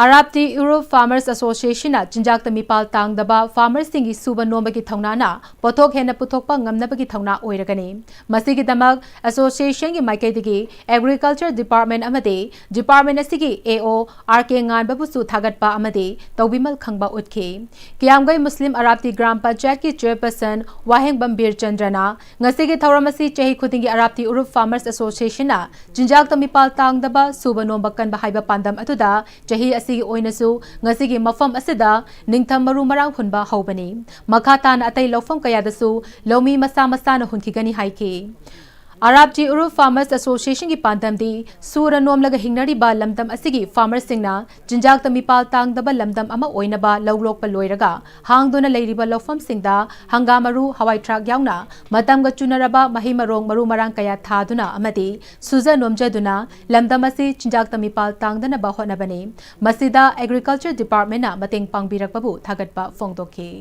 ꯑꯔꯥꯞꯇꯤ ꯎꯔꯨꯞ ꯐꯥꯔꯃꯔꯁ ꯑꯦꯁꯣꯁꯤꯌꯦꯁꯟꯅ ꯆꯤꯟꯖꯥꯛꯇ ꯃꯤꯄꯥꯜ ꯇꯥꯡꯗꯕ ꯐꯥꯔꯃꯔꯁꯤꯡꯒꯤ ꯁꯨꯕ ꯅꯣꯝꯕꯒꯤ ꯊꯧꯅꯥꯅ ꯄꯣꯠꯊꯣꯛ ꯍꯦꯟꯅ ꯄꯨꯊꯣꯛꯄ ꯉꯝꯅꯕꯒꯤ ꯊꯧꯅꯥ ꯑꯣꯏꯔꯒꯅꯤ꯫ ꯃꯁꯤꯒꯤꯗꯃꯛ ꯑꯦꯁꯣꯁꯤꯌꯦꯁꯟꯒꯤ ꯃꯥꯏꯀꯩꯗꯒꯤ ꯑꯦꯒ꯭ꯔꯤꯀꯜꯆꯔ ꯗꯤꯄꯥꯔꯠꯃꯦꯟꯠ ꯑꯃꯗꯤ ꯗꯤꯄꯥꯔꯠꯃꯦꯟꯠ ꯑꯁꯤꯒꯤ ꯑꯦ ꯑꯣ ꯑꯥꯔ ꯀꯦ ꯉꯥꯟꯕꯕꯨꯁꯨ ꯊꯥꯒꯠꯄ ꯑꯃꯗꯤ ꯇꯧꯕꯤꯃꯜ ꯈꯪꯕ ꯎꯠꯈꯤ꯫ ꯀꯤꯌꯥꯝꯒꯩ ꯃꯨꯁꯂꯤꯝ ꯑꯔꯥꯞꯇꯤ ꯒ꯭ꯔꯥꯝ ꯄꯟꯆꯥꯌꯠꯀꯤ ꯆꯦꯌꯔꯄꯔꯁꯟ ꯋꯥꯍꯦꯡꯕꯝ ꯕꯤꯔꯆꯟꯗ꯭ꯔꯅ ꯉꯁꯤꯒꯤ ꯊꯧꯔꯝ ꯑꯁꯤ ꯆꯍꯤ ꯈꯨꯗꯤꯡꯒꯤ ꯑꯔꯥꯞꯇꯤ ꯎꯔꯨꯞ ꯐꯥꯔꯃꯔꯁ ꯑꯦꯁꯣꯁꯤꯌꯦꯁꯟꯅ ꯆꯤꯟꯖꯥꯛꯇ ꯃꯤꯄꯥꯜ ꯇꯥꯡꯗꯕ ꯁꯨꯕ ꯅꯣꯝꯕ ꯀꯟꯕ ꯍꯥꯏꯕ ꯄꯥꯟꯗꯝ ꯑꯗꯨꯗ ꯆꯍꯤ ꯑꯁꯤꯒꯤ ꯑꯣꯏꯅꯁꯨ ꯉꯁꯤꯒꯤ ꯃꯐꯝ ꯑꯁꯤꯗ ꯅꯤꯡꯊꯝ ꯃꯔꯨ ꯃꯔꯥꯡ ꯍꯨꯟꯕ ꯍꯧꯕꯅꯤ꯫ ꯃꯈꯥ ꯇꯥꯅ ꯑꯇꯩ ꯂꯧꯐꯝ ꯀꯌꯥꯗꯁꯨ ꯂꯧꯃꯤ ꯃꯁꯥ ꯃꯁꯥꯅ ꯍꯨꯟꯈꯤꯒꯅꯤ ꯍꯥꯏꯈꯤ꯫ ꯑꯔꯥꯞꯇꯤ ꯎꯔꯨꯞ ꯐꯥꯔꯃꯔꯁ ꯑꯦꯁꯣꯁꯤꯌꯦꯁꯟꯒꯤ ꯄꯥꯟꯗꯝꯗꯤ ꯁꯨꯔ ꯅꯣꯝꯂꯒ ꯍꯤꯡꯅꯔꯤꯕ ꯂꯝꯗꯝ ꯑꯁꯤꯒꯤ ꯐꯥꯔꯃꯔꯁꯤꯡꯅ ꯆꯤꯟꯖꯥꯛꯇ ꯃꯤꯄꯥꯜ ꯇꯥꯡꯗꯕ ꯂꯝꯗꯝ ꯑꯃ ꯑꯣꯏꯅꯕ ꯂꯧ ꯂꯣꯛꯄ ꯂꯣꯏꯔꯒ ꯍꯥꯡꯗꯨꯅ ꯂꯩꯔꯤꯕ ꯂꯧꯐꯝꯁꯤꯡꯗ ꯍꯪꯒꯥꯝ ꯃꯔꯨ, ꯍꯋꯥꯏ ꯊ꯭ꯔꯥꯛ ꯌꯥꯎꯅ ꯃꯇꯝꯒ ꯆꯨꯅꯔꯕ ꯃꯍꯩ ꯃꯔꯣꯡ ꯃꯔꯨ ꯃꯔꯥꯡ ꯀꯌꯥ ꯊꯥꯗꯨꯅ ꯑꯃꯗꯤ ꯁꯨꯖ ꯅꯣꯝꯖꯗꯨꯅ ꯂꯝꯗꯝ ꯑꯁꯤ ꯆꯤꯟꯖꯥꯛꯇ ꯃꯤꯄꯥꯜ ꯇꯥꯡꯗꯅꯕ ꯍꯣꯠꯅꯕꯅꯤ꯫ ꯃꯁꯤꯗ ꯑꯦꯒ꯭ꯔꯤꯀꯜꯆꯔ ꯗꯤꯄꯥꯔꯠꯃꯦꯟꯠꯅ ꯃꯇꯦꯡ ꯄꯥꯡꯕꯤꯔꯛꯄꯕꯨ ꯊꯥꯒꯠꯄ ꯐꯣꯡꯗꯣꯛꯈꯤ꯫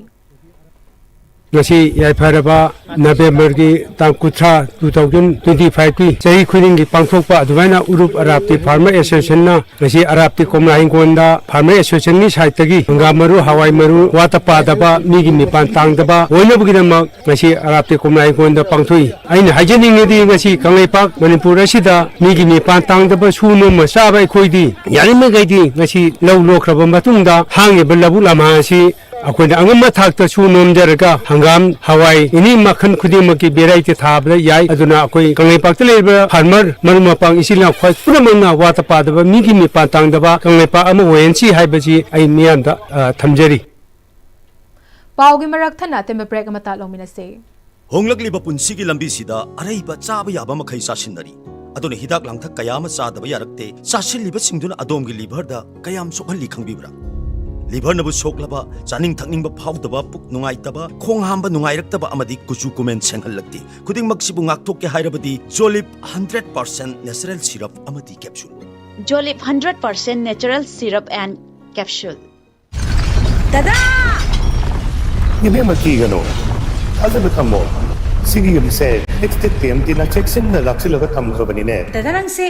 ꯉꯁꯤ ꯌꯥꯏꯐꯔꯕ ꯅꯕꯦꯝꯕꯔꯒꯤ ꯇꯥꯡ ꯀꯨꯟꯊ꯭ꯔꯥ, two thousand twenty five ꯀꯤ ꯆꯍꯤ ꯈꯨꯗꯤꯡꯒꯤ ꯄꯥꯡꯊꯣꯛꯄ ꯑꯗꯨꯃꯥꯏꯅ ꯎꯔꯨꯞ ꯑꯔꯥꯞꯇꯤ ꯐꯥꯔꯃꯔ ꯑꯦꯁꯣꯁꯤꯌꯦꯁꯟꯅ ꯉꯁꯤ ꯑꯔꯥꯞꯇꯤ ꯀꯣꯝꯂꯥ ꯍꯤꯡꯒꯣꯜꯗ ꯐꯥꯔꯃꯔ ꯑꯦꯁꯣꯁꯤꯌꯦꯁꯟꯒꯤ ꯁꯥꯏꯠꯇꯒꯤ ꯍꯪꯒꯥꯝ ꯃꯔꯨ, ꯍꯋꯥꯏ ꯃꯔꯨ, ꯋꯥꯠꯇ ꯄꯥꯗꯕ, ꯃꯤꯒꯤ ꯃꯤꯄꯥꯟ ꯇꯥꯡꯗꯕ ꯑꯣꯏꯅꯕꯒꯤꯗꯃꯛ ꯉꯁꯤ ꯑꯔꯥꯞꯇꯤ ꯀꯣꯝꯂꯥ ꯍꯤꯡꯒꯣꯜꯗ ꯄꯥꯡꯊꯣꯛꯏ꯫ ꯑꯩꯅ ꯍꯥꯏꯖꯅꯤꯡꯉꯤꯗꯤ ꯉꯁꯤ ꯀꯪꯂꯩꯄꯥꯛ ꯃꯅꯤꯄꯨꯔ ꯑꯁꯤꯗ ꯃꯤꯒꯤ ꯃꯤꯄꯥꯟ ꯇꯥꯡꯗꯕ ꯁꯨ ꯅꯣꯝꯃ ꯆꯥꯕ ꯑꯩꯈꯣꯏꯗꯤ ꯌꯥꯔꯤꯃꯈꯩꯗꯤ ꯉꯁꯤ ꯂꯧ ꯂꯣꯛꯈ꯭ꯔꯕ ꯃꯇꯨꯡꯗ ꯍꯥꯡꯉꯤꯕ ꯂꯧꯕꯨꯛ ꯂꯝꯍꯥꯡ ꯑꯁꯤ ꯑꯩꯈꯣꯏꯅ ꯑꯉꯝꯕ ꯊꯥꯛꯇ ꯁꯨ ꯅꯣꯝꯖꯔꯒ ꯍꯪꯒꯥꯝ, ꯍꯋꯥꯏ, ꯑꯦꯅꯤ ꯃꯈꯜ ꯈꯨꯗꯤꯡꯃꯛꯀꯤ ꯚꯦꯔꯥꯏꯇꯤ ꯊꯥꯕꯗ ꯌꯥꯏ꯫ ꯑꯗꯨꯅ ꯑꯩꯈꯣꯏ ꯀꯪꯂꯩꯄꯥꯛꯇ ꯂꯩꯔꯤꯕ ꯐꯥꯔꯃꯔ ꯃꯔꯨꯞ ꯃꯄꯥꯡ ꯏꯆꯤꯜ ꯏꯅꯥꯎ ꯈ꯭ꯋꯥꯏ ꯄꯨꯝꯅꯃꯛꯅ ꯋꯥꯠꯇ ꯄꯥꯗꯕ, ꯃꯤꯒꯤ ꯃꯤꯄꯥꯟ ꯇꯥꯡꯗꯕ ꯀꯪꯂꯩꯄꯥꯛ ꯑꯃ ꯑꯣꯏꯍꯟꯁꯤ ꯍꯥꯏꯕꯁꯤ ꯑꯩ ꯃꯤꯌꯥꯝꯗ, ꯑ, ꯊꯝꯖꯔꯤ꯫ ꯄꯥꯎꯒꯤ ꯃꯔꯛ ꯊꯠꯅ ꯑꯇꯦꯟꯕ ꯕ꯭ꯔꯦꯛ ꯑꯃꯇ ꯂꯧꯃꯤꯟꯅꯁꯤ꯫ ꯍꯣꯡꯂꯛꯂꯤꯕ ꯄꯨꯟꯁꯤꯒꯤ ꯂꯝꯕꯤꯁꯤꯗ ꯑꯔꯩꯕ ꯆꯥꯕ ꯌꯥꯕ ꯃꯈꯩ ꯆꯥꯁꯤꯟꯅꯔꯤ꯫ ꯑꯗꯨꯅ ꯍꯤꯗꯥꯛ ꯂꯥꯡꯊꯛ ꯀꯌꯥ ꯑꯃ ꯆꯥꯗꯕ ꯌꯥꯔꯛꯇꯦ꯫ ꯆꯥꯁꯤꯜꯂꯤꯕꯁꯤꯡꯗꯨꯅ ꯑꯗꯣꯝꯒꯤ ꯂꯤꯚꯔꯗ ꯀꯌꯥꯝ ꯁꯣꯛꯍꯜꯂꯤ ꯈꯪꯕꯤꯕ꯭ꯔꯥ? ꯂꯤꯚꯔꯅꯕꯨ ꯁꯣꯛꯂꯕ, ꯆꯥꯅꯤꯡ ꯊꯛꯅꯤꯡꯕ ꯐꯥꯎꯗꯕ, ꯄꯨꯛ ꯅꯨꯡꯉꯥꯏꯇꯕ, ꯈꯣꯡ ꯍꯥꯝꯕ ꯅꯨꯡꯉꯥꯏꯔꯛꯇꯕ ꯑꯃꯗꯤ ꯀꯨꯆꯨ ꯀꯨꯃꯦꯟ ꯁꯦꯡꯍꯜꯂꯛꯇꯦ꯫ ꯈꯨꯗꯤꯡꯃꯛꯁꯤꯕꯨ ꯉꯥꯛꯊꯣꯛꯀꯦ ꯍꯥꯏꯔꯕꯗꯤ Jolib hundred percent natural syrup ꯑꯃꯗꯤ capsule꯫ Jolib hundred percent natural syrup and capsule. ꯗꯗꯥ! ꯏꯕꯦꯝꯃ, ꯀꯤꯒꯅꯨ꯫ ꯊꯥꯖꯕ ꯊꯝꯃꯣ꯫ ꯁꯤꯒꯤ ꯌꯨꯝꯁꯦ ꯑꯦꯛꯁꯇꯦꯛ ꯇꯤ ꯑꯦꯝ ꯇꯤꯅ ꯆꯦꯛꯁꯤꯟꯅ ꯂꯥꯛꯁꯤꯜꯂꯒ ꯊꯝꯈ꯭ꯔꯕꯅꯤꯅꯦ꯫ ꯗꯗꯥ, ꯅꯪꯁꯦ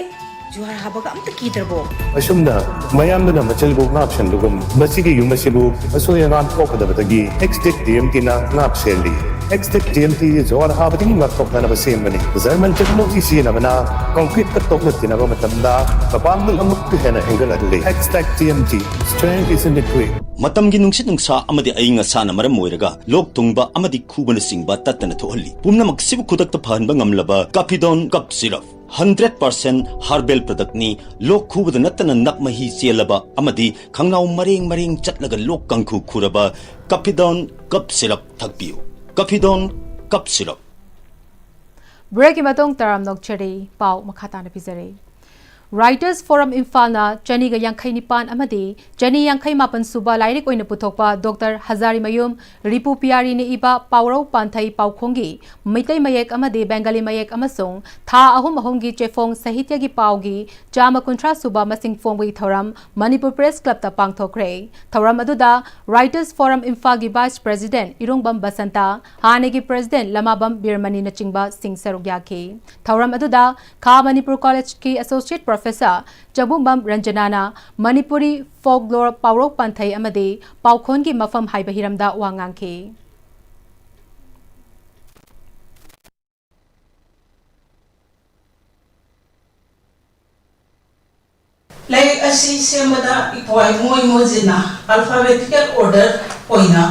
ꯖꯨꯍꯥꯔ ꯍꯥꯕꯒ ꯑꯝꯇ ꯀꯤꯗ꯭ꯔꯕꯣ? ꯑꯁꯨꯝꯅ ꯃꯌꯥꯝꯗꯨꯅ ꯃꯆꯤꯜꯕꯨ ꯉꯥꯛ ꯁꯦꯟꯕꯒꯨꯝ, ꯃꯁꯤꯒꯤ ꯌꯨꯝ ꯑꯁꯤꯕꯨ ꯑꯁꯣꯏ ꯑꯉꯥꯝ ꯊꯣꯛꯀꯗꯕꯗꯒꯤ ꯑꯦꯛꯁꯇꯦꯛ ꯇꯤ ꯑꯦꯝ ꯇꯤꯅ ꯉꯥꯛ ꯁꯦꯜꯂꯤ꯫ ꯑꯦꯛꯁꯇꯦꯛ ꯇꯤ ꯑꯦꯝ ꯇꯤ ꯖꯨꯍꯥꯔ ꯍꯥꯕꯗꯒꯤ ꯉꯥꯛꯊꯣꯛꯅꯅꯕ ꯁꯦꯝꯕꯅꯤ꯫ ꯖꯔꯃꯟ ꯇꯦꯛꯅꯣꯂꯣꯖꯤ ꯁꯤꯖꯤꯟꯅꯕꯅ ꯀꯪꯀ꯭ꯔꯤꯠꯀ ꯇꯣꯛꯅ ꯇꯤꯟꯅꯕ ꯃꯇꯝꯗ ꯃꯄꯥꯡꯒꯜ ꯑꯃꯨꯛꯀ ꯍꯦꯟꯅ ꯍꯦꯟꯒꯠꯍꯜꯂꯤ꯫ ꯑꯦꯛꯁꯇꯦꯛ T M T, strength is in the grit. ꯃꯇꯝꯒꯤ ꯅꯨꯡꯁꯤꯠ ꯅꯨꯡꯁꯥ ꯑꯃꯗꯤ ꯑꯏꯪ ꯑꯁꯥꯅ ꯃꯔꯝ ꯑꯣꯏꯔꯒ ꯂꯣꯛ ꯊꯨꯡꯕ ꯑꯃꯗꯤ ꯈꯨꯕꯅꯆꯤꯡꯕ ꯇꯠꯇꯅ ꯊꯣꯛꯍꯜꯂꯤ꯫ ꯄꯨꯝꯅꯃꯛꯁꯤꯕꯨ ꯈꯨꯗꯛꯇ ꯐꯍꯟꯕ ꯉꯝꯂꯕ ꯀꯥꯐꯤꯗꯣꯟ ꯀꯞ syrup. Hundred percent herbal product ꯅꯤ꯫ ꯂꯣꯛ ꯈꯨꯕꯗ ꯅꯠꯇꯅ ꯅꯞ ꯃꯍꯤ ꯆꯦꯜꯂꯕ ꯑꯃꯗꯤ ꯈꯪꯅꯥꯎ ꯃꯔꯦꯡ ꯃꯔꯦꯡ ꯆꯠꯂꯒ ꯂꯣꯛ ꯀꯥꯡꯈꯨ ꯈꯨꯔꯕ ꯀꯥꯐꯤꯗꯣꯟ ꯀꯞ ꯁꯤꯔꯞ ꯊꯛꯄꯤꯌꯨ꯫ ꯀꯥꯐꯤꯗꯣꯟ ꯀꯞ ꯁꯤꯔꯞ꯫ ꯕ꯭ꯔꯦꯛꯀꯤ ꯃꯇꯨꯡ ꯇꯔꯥꯝꯅ ꯑꯣꯛꯆꯔꯤ꯫ ꯄꯥꯎ ꯃꯈꯥ ꯇꯥꯅ ꯄꯤꯖꯔꯤ꯫ Writers Forum ꯏꯝꯐꯥꯜꯅ ꯆꯅꯤꯒ ꯌꯥꯡꯈꯩ ꯅꯤꯄꯥꯟ ꯑꯃꯗꯤ ꯆꯅꯤ ꯌꯥꯡꯈꯩ ꯃꯥꯄꯟ ꯁꯨꯕ ꯂꯥꯏꯔꯤꯛ ꯑꯣꯏꯅ ꯄꯨꯊꯣꯛꯄ ꯗꯣꯛꯇꯔ ꯍꯖꯥꯔꯤꯃꯌꯨꯝ ꯔꯤꯄꯨ ꯄꯤꯌꯥꯔꯤꯅ ꯏꯕ ꯄꯥꯎꯔꯧ ꯄꯥꯟꯊꯩ ꯄꯥꯎꯈꯣꯡꯒꯤ ꯃꯩꯇꯩ ꯃꯌꯦꯛ ꯑꯃꯗꯤ ꯕꯦꯡꯒꯥꯂꯤ ꯃꯌꯦꯛ ꯑꯃꯁꯨꯡ ꯊꯥ ꯑꯍꯨꯝ ꯑꯍꯨꯝꯒꯤ ꯆꯦꯐꯣꯡ ꯁꯥꯍꯤꯇ꯭ꯌꯒꯤ ꯄꯥꯎꯒꯤ ꯆꯥꯝꯃ ꯀꯨꯟꯊ꯭ꯔꯥ ꯁꯨꯕ ꯃꯁꯤꯡ ꯐꯣꯡꯕꯒꯤ ꯊꯧꯔꯝ ꯃꯅꯤꯄꯨꯔ ꯄ꯭ꯔꯦꯁ ꯀ꯭ꯂꯕꯇ ꯄꯥꯡꯊꯣꯛꯈ꯭ꯔꯦ꯫ ꯊꯧꯔꯝ ꯑꯗꯨꯗ Writers Forum ꯏꯝꯐꯥꯜꯒꯤ ꯚꯥꯏꯁ ꯄ꯭ꯔꯦꯁꯤꯗꯦꯟꯠ ꯏꯔꯣꯡꯕꯝ ꯕꯁꯟꯇ, ꯍꯥꯟꯅꯒꯤ ꯄ꯭ꯔꯦꯁꯤꯗꯦꯟꯠ ꯂꯃꯥꯕꯝ ꯕꯤꯔꯃꯅꯤꯅꯆꯤꯡꯕꯁꯤꯡ ꯁꯔꯨꯛ ꯌꯥꯈꯤ꯫ ꯊꯧꯔꯝ ꯑꯗꯨꯗ ꯈꯥ ꯃꯅꯤꯄꯨꯔ ꯀꯣꯂꯦꯖꯀꯤ ꯑꯦꯁꯣꯁꯤꯌꯦꯠ ꯄ꯭ꯔꯣꯐꯦꯁꯔ ꯆꯕꯨꯝꯕꯝ ꯔꯟꯖꯅꯥꯅ ꯃꯅꯤꯄꯨꯔꯤ ꯐꯣꯛꯂꯣꯔ, ꯄꯥꯎꯔꯧ ꯄꯥꯟꯊꯩ ꯑꯃꯗꯤ ꯄꯥꯎꯈꯣꯟꯒꯤ ꯃꯐꯝ ꯍꯥꯏꯕ ꯍꯤꯔꯝꯗ ꯋꯥ ꯉꯥꯡꯈꯤ꯫ ꯂꯥꯏꯔꯤꯛ ꯑꯁꯤ ꯁꯦꯝꯕꯗ ꯏꯄ꯭ꯋꯥ ꯏꯕꯨꯡꯉꯣ ꯏꯃꯣꯖꯤꯠꯅ alphabetical order ꯑꯣꯏꯅ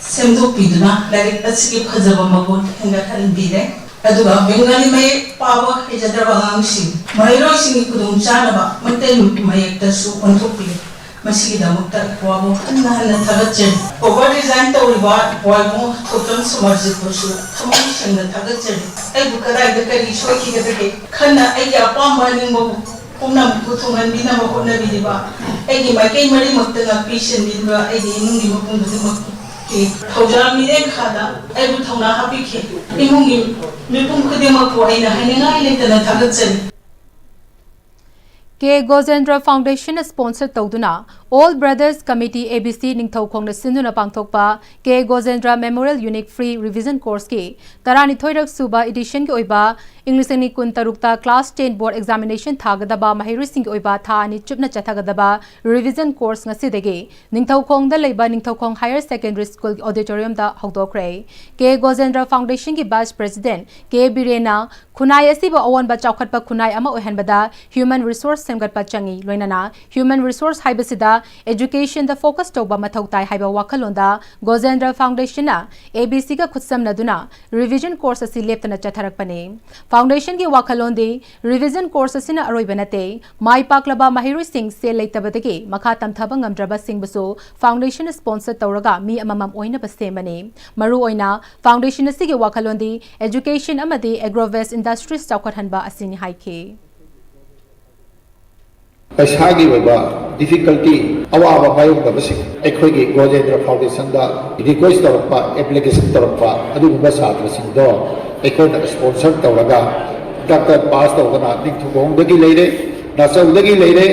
ꯁꯦꯝꯗꯣꯛꯄꯤꯗꯨꯅ ꯂꯥꯏꯔꯤꯛ ꯑꯁꯤꯒꯤ ꯐꯖꯕ ꯃꯒꯨꯟ ꯍꯦꯟꯒꯠꯍꯟꯕꯤꯔꯦ꯫ ꯑꯗꯨꯒ ꯕꯦꯡꯒꯥꯂꯤ ꯃꯌꯦꯛ ꯄꯥꯕ ꯍꯩꯖꯗ꯭ꯔꯕ ꯑꯉꯥꯡꯁꯤꯡ, ꯃꯍꯩꯔꯣꯏꯁꯤꯡꯒꯤ ꯈꯨꯗꯣꯡꯆꯥꯅꯕ ꯃꯩꯇꯩ ꯃꯌꯦꯛꯇꯁꯨ ꯑꯣꯟꯊꯣꯛꯄꯤꯔꯦ꯫ ꯃꯁꯤꯒꯤꯗꯃꯛꯇ ꯏꯄ꯭ꯋꯥꯕꯨ ꯍꯟꯅ ꯍꯟꯅ ꯊꯥꯒꯠꯆꯔꯤ꯫ Cover design ꯇꯧꯔꯤꯕ ꯏꯄ꯭ꯋꯥꯕꯨ ꯊꯣꯛꯇ꯭ꯔꯝ ꯁꯨꯃꯔꯖꯤꯠꯄꯨꯁꯨ ꯊꯃꯣꯏ ꯁꯦꯡꯅ ꯊꯥꯒꯠꯆꯔꯤ꯫ ꯑꯩꯕꯨ ꯀꯗꯥꯏꯗ ꯀꯔꯤ ꯁꯣꯏꯈꯤꯒꯗꯒꯦ ꯈꯟꯅ ꯑꯩꯒꯤ ꯑꯄꯥꯝꯕ ꯑꯅꯤꯡꯕꯕꯨ ꯄꯨꯝꯅꯃꯛꯄꯨ ꯊꯨꯡꯍꯟꯕꯤꯅꯕ ꯍꯣꯠꯅꯕꯤꯔꯤꯕ ꯑꯩꯒꯤ ꯃꯥꯏꯀꯩ ꯃꯔꯤꯃꯛꯇ ꯉꯥꯛꯄꯤ ꯁꯦꯟꯕꯤꯔꯤꯕ ꯑꯩꯒꯤ ꯏꯃꯨꯡꯒꯤ ꯃꯄꯨꯝ ꯈꯨꯗꯤꯡꯃꯛꯀꯤ ꯊꯧꯖꯥꯜ ꯃꯤꯔꯦꯞ ꯈꯥꯗ ꯑꯩꯕꯨ ꯊꯧꯅꯥ ꯍꯥꯞꯄꯤꯈꯤ꯫ ꯏꯃꯨꯡꯒꯤ ꯃꯤꯄꯨꯝ ꯈꯨꯗꯤꯡꯃꯛꯄꯨ ꯑꯩꯅ ꯍꯥꯏꯅꯤꯡꯉꯥꯏ ꯂꯩꯇꯅ ꯊꯥꯒꯠꯆꯔꯤ꯫ ꯀꯦ ꯒꯣꯖꯦꯟꯗ꯭ꯔ ꯐꯥꯎꯟꯗꯦꯁꯟꯅ ꯁ꯭ꯄꯣꯟꯁꯔ ꯇꯧꯗꯨꯅ All Brothers Committee A B C ꯅꯤꯡꯊꯧꯈꯣꯡꯅ ꯁꯤꯟꯗꯨꯅ ꯄꯥꯡꯊꯣꯛꯄ ꯀꯦ ꯒꯣꯖꯦꯟꯗ꯭ꯔ Memorial Unique Free Revision Courseꯀꯤ ꯇꯔꯥꯅꯤꯊꯣꯏꯔꯛ ꯁꯨꯕ editionꯒꯤ ꯑꯣꯏꯕ ꯏꯪ ꯂꯤꯁꯤꯡ ꯑꯅꯤ ꯀꯨꯟ ꯇꯔꯨꯛꯇ class ten board examination ꯊꯥꯒꯗꯕ ꯃꯍꯩꯔꯣꯏꯁꯤꯡꯒꯤ ꯑꯣꯏꯕ ꯊꯥ ꯑꯅꯤ ꯆꯨꯞꯅ ꯆꯠꯊꯒꯗꯕ revision course ꯉꯁꯤꯗꯒꯤ ꯅꯤꯡꯊꯧꯈꯣꯡꯗ ꯂꯩꯕ ꯅꯤꯡꯊꯧꯈꯣꯡ Higher Secondary School auditoriumꯗ ꯍꯧꯗꯣꯛꯈ꯭ꯔꯦ꯫ ꯀꯦ ꯒꯣꯖꯦꯟꯗ꯭ꯔ ꯐꯥꯎꯟꯗꯦꯁꯟꯒꯤ vice president ꯀꯦ ꯕꯤꯔꯦꯟꯅ ꯈꯨꯟꯅꯥꯏ ꯑꯁꯤꯕꯨ ꯑꯑꯣꯟꯕ ꯆꯥꯎꯈꯠꯄ ꯈꯨꯟꯅꯥꯏ ꯑꯃ ꯑꯣꯏꯍꯟꯕꯗ human resource ꯁꯦꯝꯒꯠꯄ ꯆꯪꯏ꯫ ꯂꯣꯏꯅꯅ human resource ꯍꯥꯏꯕꯁꯤꯗ educationꯗ focus ꯇꯧꯕ ꯃꯊꯧ ꯇꯥꯏ ꯍꯥꯏꯕ ꯋꯥꯈꯜꯂꯣꯟꯗ ꯒꯣꯖꯦꯟꯗ꯭ꯔ ꯐꯥꯎꯟꯗꯦꯁꯟꯅ A B Cꯒ ꯈꯨꯠꯁꯝꯅꯗꯨꯅ revision course ꯑꯁꯤ ꯂꯦꯞꯇꯅ ꯆꯠꯊꯔꯛꯄꯅꯤ꯫ ꯐꯥꯎꯟꯗꯦꯁꯟꯒꯤ ꯋꯥꯈꯜꯂꯣꯟꯗꯤ revision course ꯑꯁꯤꯅ ꯑꯔꯣꯏꯕ ꯅꯠꯇꯦ꯫ ꯃꯥꯏ ꯄꯥꯛꯂꯕ ꯃꯍꯩꯔꯣꯏꯁꯤꯡ ꯁꯦꯜ ꯂꯩꯇꯕꯗꯒꯤ ꯃꯈꯥ ꯇꯝꯊꯕ ꯉꯝꯗ꯭ꯔꯕꯁꯤꯡꯕꯨꯁꯨ ꯐꯥꯎꯟꯗꯦꯁꯟ sponsor ꯇꯧꯔꯒ ꯃꯤ ꯑꯃꯃꯝ ꯑꯣꯏꯅꯕ ꯁꯦꯝꯕꯅꯤ꯫ ꯃꯔꯨꯑꯣꯏꯅ ꯐꯥꯎꯟꯗꯦꯁꯟ ꯑꯁꯤꯒꯤ ꯋꯥꯈꯜꯂꯣꯟꯗꯤ education ꯑꯃꯗꯤ agro waste industries ꯆꯥꯎꯈꯠꯍꯟꯕ ꯑꯁꯤꯅꯤ ꯍꯥꯏꯈꯤ꯫ ꯄꯩꯁꯥꯒꯤ ꯑꯣꯏꯕ difficulty ꯑꯋꯥꯕ ꯃꯥꯌꯣꯛꯅꯕꯁꯤꯡ ꯑꯩꯈꯣꯏꯒꯤ ꯒꯣꯖꯦꯟꯗ꯭ꯔ ꯐꯥꯎꯟꯗꯦꯁꯟꯗ request ꯇꯧꯔꯛꯄ, application ꯇꯧꯔꯛꯄ ꯑꯗꯨꯒꯨꯝꯕ ꯁꯥꯇ꯭ꯔꯁꯤꯡꯗꯣ ꯑꯩꯈꯣꯏꯅ sponsor ꯇꯧꯔꯒ doctor pass ꯇꯧꯗꯅ ꯅꯤꯡꯊꯧꯈꯣꯡꯗꯒꯤ ꯂꯩꯔꯦ, ꯅꯥꯆꯧꯗꯒꯤ ꯂꯩꯔꯦ,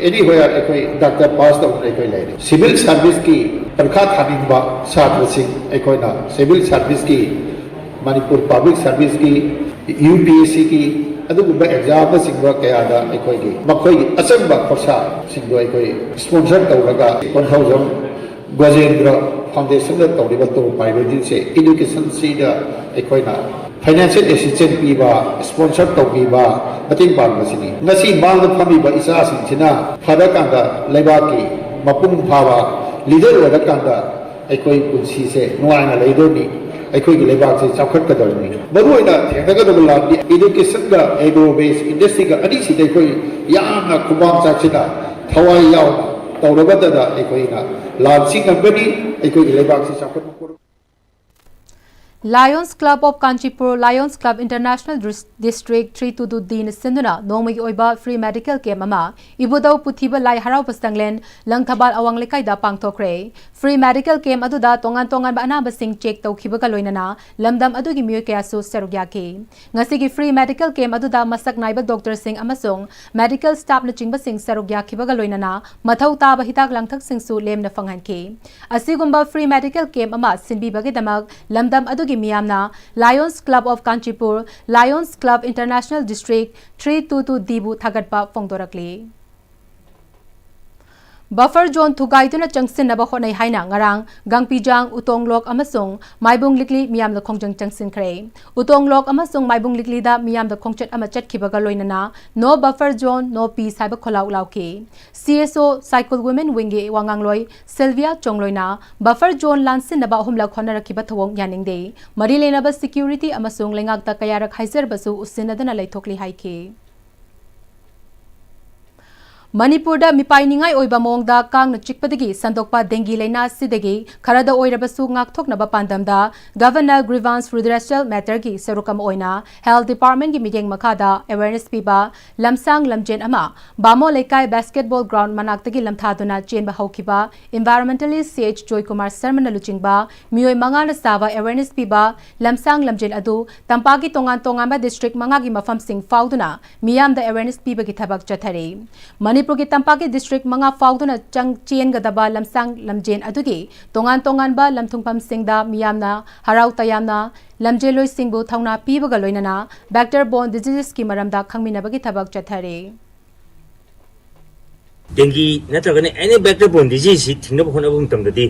anywhere ꯑꯩꯈꯣꯏ doctor pass ꯇꯧꯗꯅ ꯑꯩꯈꯣꯏ ꯂꯩꯔꯦ꯫ Civil serviceꯀꯤ ꯄꯔꯤꯈꯥ ꯊꯥꯅꯤꯡꯕ ꯁꯥꯇ꯭ꯔꯁꯤꯡ ꯑꯩꯈꯣꯏꯅ civil serviceꯀꯤ ꯃꯅꯤꯄꯨꯔ ꯄꯕ꯭ꯂꯤꯛ ꯁꯥꯔꯚꯤꯁꯀꯤ, ꯌꯨ ꯄꯤ ꯑꯦꯁ ꯁꯤꯒꯤ ꯑꯗꯨꯒꯨꯝꯕ ꯑꯦꯛꯖꯥꯝꯅꯆꯤꯡꯕ ꯀꯌꯥꯗ ꯑꯩꯈꯣꯏꯒꯤ ꯃꯈꯣꯏꯒꯤ ꯑꯆꯪꯕ ꯈꯣꯔꯁꯥꯁꯤꯡꯗꯣ ꯑꯩꯈꯣꯏ sponsor ꯇꯧꯔꯒ ꯀꯣꯟꯊꯧꯖꯝ ꯒꯣꯖꯦꯟꯗ꯭ꯔ ꯐꯥꯎꯟꯗꯦꯁꯟꯗ ꯇꯧꯔꯤꯕ ꯇꯨꯡ ꯄꯥꯏꯕꯁꯤꯡꯁꯦ educationꯁꯤꯗ ꯑꯩꯈꯣꯏꯅ financial assistance ꯄꯤꯕ, sponsor ꯇꯧꯕꯤꯕ, ꯃꯇꯦꯡ ꯄꯥꯡꯕꯁꯤꯅꯤ꯫ ꯉꯁꯤ ꯃꯥꯡꯗ ꯐꯝꯃꯤꯕ ꯏꯆꯥꯁꯤꯡꯁꯤꯅ ꯐꯔꯀꯥꯟꯗ ꯂꯩꯕꯥꯛꯀꯤ ꯃꯄꯨꯡ ꯐꯥꯕ leader ꯑꯣꯏꯔꯀꯥꯟꯗ ꯑꯩꯈꯣꯏ ꯄꯨꯟꯁꯤꯁꯦ ꯅꯨꯡꯉꯥꯏꯅ ꯂꯩꯗꯣꯏꯅꯤ, ꯑꯩꯈꯣꯏꯒꯤ ꯂꯩꯕꯥꯛꯁꯦ ꯆꯥꯎꯈꯠꯀꯗꯧꯔꯤꯅꯤ꯫ ꯃꯔꯨꯑꯣꯏꯅ ꯊꯦꯡꯅꯒꯗꯕ ꯂꯥꯟꯗꯤ educationꯒ agro waste industryꯒ ꯑꯅꯤꯁꯤꯗ ꯑꯩꯈꯣꯏ ꯌꯥꯝꯅ ꯈꯨꯃꯥꯡ ꯆꯥꯎꯁꯤꯟꯅ ꯊꯋꯥꯏ ꯌꯥꯎꯅ ꯇꯧꯔꯒꯇꯗ ꯑꯩꯈꯣꯏꯅ ꯂꯥꯟꯁꯤ ꯉꯝꯒꯅꯤ, ꯑꯩꯈꯣꯏꯒꯤ ꯂꯩꯕꯥꯛꯁꯤ ꯆꯥꯎꯈꯠꯄ ꯄꯨꯔꯛ- Lions Club of Kanchipur, Lions Club International Dis- District three two two D ꯅ ꯁꯤꯟꯗꯨꯅ ꯅꯣꯡꯃꯒꯤ ꯑꯣꯏꯕ free medical camp ꯑꯃ ꯏꯕꯨꯙꯧ ꯄꯨꯊꯤꯕ ꯂꯥꯏ ꯍꯔꯥꯎꯕ ꯁꯪꯂꯦꯟ, ꯂꯪꯊꯕꯥꯜ ꯑꯋꯥꯡ ꯂꯩꯀꯥꯏꯗ ꯄꯥꯡꯊꯣꯛꯈ꯭ꯔꯦ꯫ Free medical camp ꯑꯗꯨꯗ ꯇꯣꯉꯥꯟ ꯇꯣꯉꯥꯟꯕ ꯑꯅꯥꯕꯁꯤꯡ check ꯇꯧꯈꯤꯕꯒ ꯂꯣꯏꯅꯅ ꯂꯝꯗꯝ ꯑꯗꯨꯒꯤ ꯃꯤꯑꯣꯏ ꯀꯌꯥꯁꯨ ꯁꯔꯨꯛ ꯌꯥꯈꯤ꯫ ꯉꯁꯤꯒꯤ free medical camp ꯑꯗꯨꯗ ꯃꯁꯛ ꯅꯥꯏꯕ doctor ꯁꯤꯡ ꯑꯃꯁꯨꯡ medical staff ꯅꯆꯤꯡꯕꯁꯤꯡ ꯁꯔꯨꯛ ꯌꯥꯈꯤꯕꯒ ꯂꯣꯏꯅꯅ ꯃꯊꯧ ꯇꯥꯕ ꯍꯤꯗꯥꯛ ꯂꯥꯡꯊꯛꯁꯤꯡꯁꯨ ꯂꯦꯝꯅ ꯐꯪꯍꯟꯈꯤ꯫ ꯑꯁꯤꯒꯨꯝꯕ free medical camp ꯑꯃ ꯁꯤꯟꯕꯤꯕꯒꯤꯗꯃꯛ ꯂꯝꯗꯝ ꯑꯗꯨꯒꯤ ꯃꯤꯌꯥꯝꯅ Lions Club of Kanchipur, Lions Club International District three two two D ꯕꯨ ꯊꯥꯒꯠꯄ ꯐꯣꯡꯗꯣꯔꯛꯂꯤ꯫ Buffer zone ꯊꯨꯒꯥꯏꯗꯨꯅ ꯆꯪꯁꯤꯟꯅꯕ ꯍꯣꯠꯅꯩ ꯍꯥꯏꯅ ꯉꯔꯥꯡ ꯒꯥꯡꯄꯤꯖꯥꯡ, ꯎꯇꯣꯡꯂꯣꯛ ꯑꯃꯁꯨꯡ ꯃꯥꯏꯕꯨꯡ ꯂꯤꯛꯂꯤ ꯃꯤꯌꯥꯝꯗ ꯈꯣꯡꯖꯪ ꯆꯪꯁꯤꯟꯈ꯭ꯔꯦ꯫ ꯎꯇꯣꯡꯂꯣꯛ ꯑꯃꯁꯨꯡ ꯃꯥꯏꯕꯨꯡ ꯂꯤꯛꯂꯤꯗ ꯃꯤꯌꯥꯝꯗ ꯈꯣꯡꯆꯠ ꯑꯃ ꯆꯠꯈꯤꯕꯒ ꯂꯣꯏꯅꯅ No Buffer Zone, No Peace ꯍꯥꯏꯕ ꯈꯣꯜꯂꯥꯎ ꯂꯥꯎꯈꯤ꯫ C S O Saikul Women Wing ꯒꯤ ꯋꯥꯉꯥꯡꯂꯣꯏ ꯁꯤꯜꯚꯤꯌꯥ ꯆꯣꯡꯂꯣꯏꯅ buffer zone ꯂꯥꯟꯁꯤꯟꯅꯕ ꯑꯍꯨꯝꯂꯛ ꯍꯣꯠꯅꯔꯛꯈꯤꯕ ꯊꯧꯑꯣꯡ ꯌꯥꯅꯤꯡꯗꯦ꯫ ꯃꯔꯤ ꯂꯩꯅꯕ security ꯑꯃꯁꯨꯡ ꯂꯩꯉꯥꯛꯇ ꯀꯌꯥꯔꯛ ꯍꯥꯏꯖꯔꯕꯁꯨ ꯎꯁꯤꯟꯅꯗꯨꯅ ꯂꯩꯊꯣꯛꯂꯤ ꯍꯥꯏꯈꯤ꯫ ꯃꯅꯤꯄꯨꯔꯗ ꯃꯤꯄꯥꯏꯅꯤꯡꯉꯥꯏ ꯑꯣꯏꯕ ꯃꯑꯣꯡꯗ ꯀꯥꯡꯅ ꯆꯤꯛꯄꯗꯒꯤ ꯁꯟꯗꯣꯛꯄ dengue ꯂꯥꯏꯅꯥ ꯑꯁꯤꯗꯒꯤ ꯈꯔꯗ ꯑꯣꯏꯔꯕꯁꯨ ꯉꯥꯛꯊꯣꯛꯅꯕ ꯄꯥꯟꯗꯝꯗ Governor Grievance Redressal Matter ꯒꯤ ꯁꯔꯨꯛ ꯑꯃ ꯑꯣꯏꯅ Health Department ꯀꯤ ꯃꯤꯠꯌꯦꯡ ꯃꯈꯥꯗ awareness ꯄꯤꯕ ꯂꯝꯁꯥꯡ ꯂꯝꯖꯦꯟ ꯑꯃ ꯕꯥꯃꯣꯟ ꯂꯩꯀꯥꯏ basketball ground ꯃꯅꯥꯛꯇꯒꯤ ꯂꯝꯊꯥꯗꯨꯅ ꯆꯦꯟꯕ ꯍꯧꯈꯤꯕ environmentalist C H ꯖꯣꯏꯀꯨꯃꯥꯔ ꯁꯔꯃꯅ ꯂꯨꯆꯤꯡꯕ ꯃꯤꯑꯣꯏ ꯃꯉꯥꯅ ꯁꯥꯕ awareness ꯄꯤꯕ ꯂꯝꯁꯥꯡ ꯂꯝꯖꯦꯜ ꯑꯗꯨ ꯇꯝꯄꯥꯛꯀꯤ ꯇꯣꯉꯥꯟ ꯇꯣꯉꯥꯟꯕ district ꯃꯉꯥꯒꯤ ꯃꯐꯝꯁꯤꯡ ꯐꯥꯎꯗꯨꯅ ꯃꯤꯌꯥꯝꯗ awareness ꯄꯤꯕꯒꯤ ꯊꯕꯛ ꯆꯠꯊꯔꯤ꯫ ꯃꯅꯤꯄꯨꯔꯒꯤ ꯇꯝꯄꯥꯛꯀꯤ district ꯃꯉꯥ ꯐꯥꯎꯗꯨꯅ ꯆꯪ-, ꯆꯦꯟꯒꯗꯕ ꯂꯝꯁꯥꯡ ꯂꯝꯖꯦꯟ ꯑꯗꯨꯒꯤ ꯇꯣꯉꯥꯟ ꯇꯣꯉꯥꯟꯕ ꯂꯝꯊꯨꯡꯐꯝꯁꯤꯡꯗ ꯃꯤꯌꯥꯝꯅ ꯍꯔꯥꯎ ꯇꯌꯥꯝꯅ ꯂꯝꯖꯦꯜꯂꯣꯏꯁꯤꯡꯕꯨ ꯊꯧꯅꯥ ꯄꯤꯕꯒ ꯂꯣꯏꯅꯅ vector borne diseases ꯀꯤ ꯃꯔꯝꯗ ꯈꯪꯃꯤꯟꯅꯕꯒꯤ ꯊꯕꯛ ꯆꯠꯊꯔꯤ꯫ Dengue ꯅꯠꯇ꯭ꯔꯒꯅ any vector borne disease ꯁꯤ ꯊꯤꯡꯅꯕ ꯍꯣꯠꯅꯕ ꯃꯇꯝꯗꯗꯤ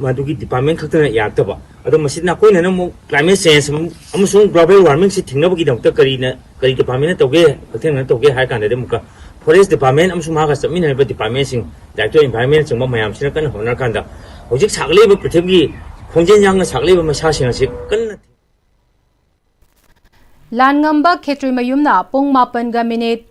ꯃꯗꯨꯒꯤ department ꯈꯛꯇꯅ ꯌꯥꯔꯛꯇꯕ꯫ ꯑꯗꯣ ꯃꯁꯤꯗ ꯑꯩꯈꯣꯏꯅ ꯑꯃꯨꯛ climate change ꯑꯃꯁꯨꯡ global warming ꯁꯤ ꯊꯤꯡꯅꯕꯒꯤꯗꯃꯛꯇ ꯀꯔꯤꯅ, ꯀꯔꯤ department ꯅ ꯇꯧꯒꯦ, ꯍꯛꯊꯦꯡꯅꯅ ꯇꯧꯒꯦ ꯍꯥꯏ ꯀꯥꯟꯗꯗꯤ ꯑꯃꯨꯛꯀ forest department ꯑꯃꯁꯨꯡ ꯃꯍꯥꯛꯀ ꯆꯠꯃꯤꯟꯅꯔꯤꯕ department ꯁꯤꯡ, director environment ꯅꯆꯤꯡꯕ ꯃꯌꯥꯝꯁꯤꯅ ꯀꯟꯅ ꯍꯣꯠꯅꯔꯀꯥꯟꯗ ꯍꯧꯖꯤꯛ ꯁꯥꯒꯠꯂꯛꯏꯕ ꯄ꯭ꯔꯤꯊꯤꯕꯤꯒꯤ ꯈꯣꯡꯖꯦꯜ ꯌꯥꯡꯅ ꯁꯥꯒꯠꯂꯛꯏꯕ ꯃꯩꯁꯥꯁꯤꯡ ꯑꯁꯤ ꯀꯟꯅ ꯊꯤꯡ- ꯂꯥꯟꯉꯝꯕ ꯈꯦꯇ꯭ꯔꯤꯃꯌꯨꯝꯅ ꯄꯨꯡ ꯃꯥꯄꯟꯒ minute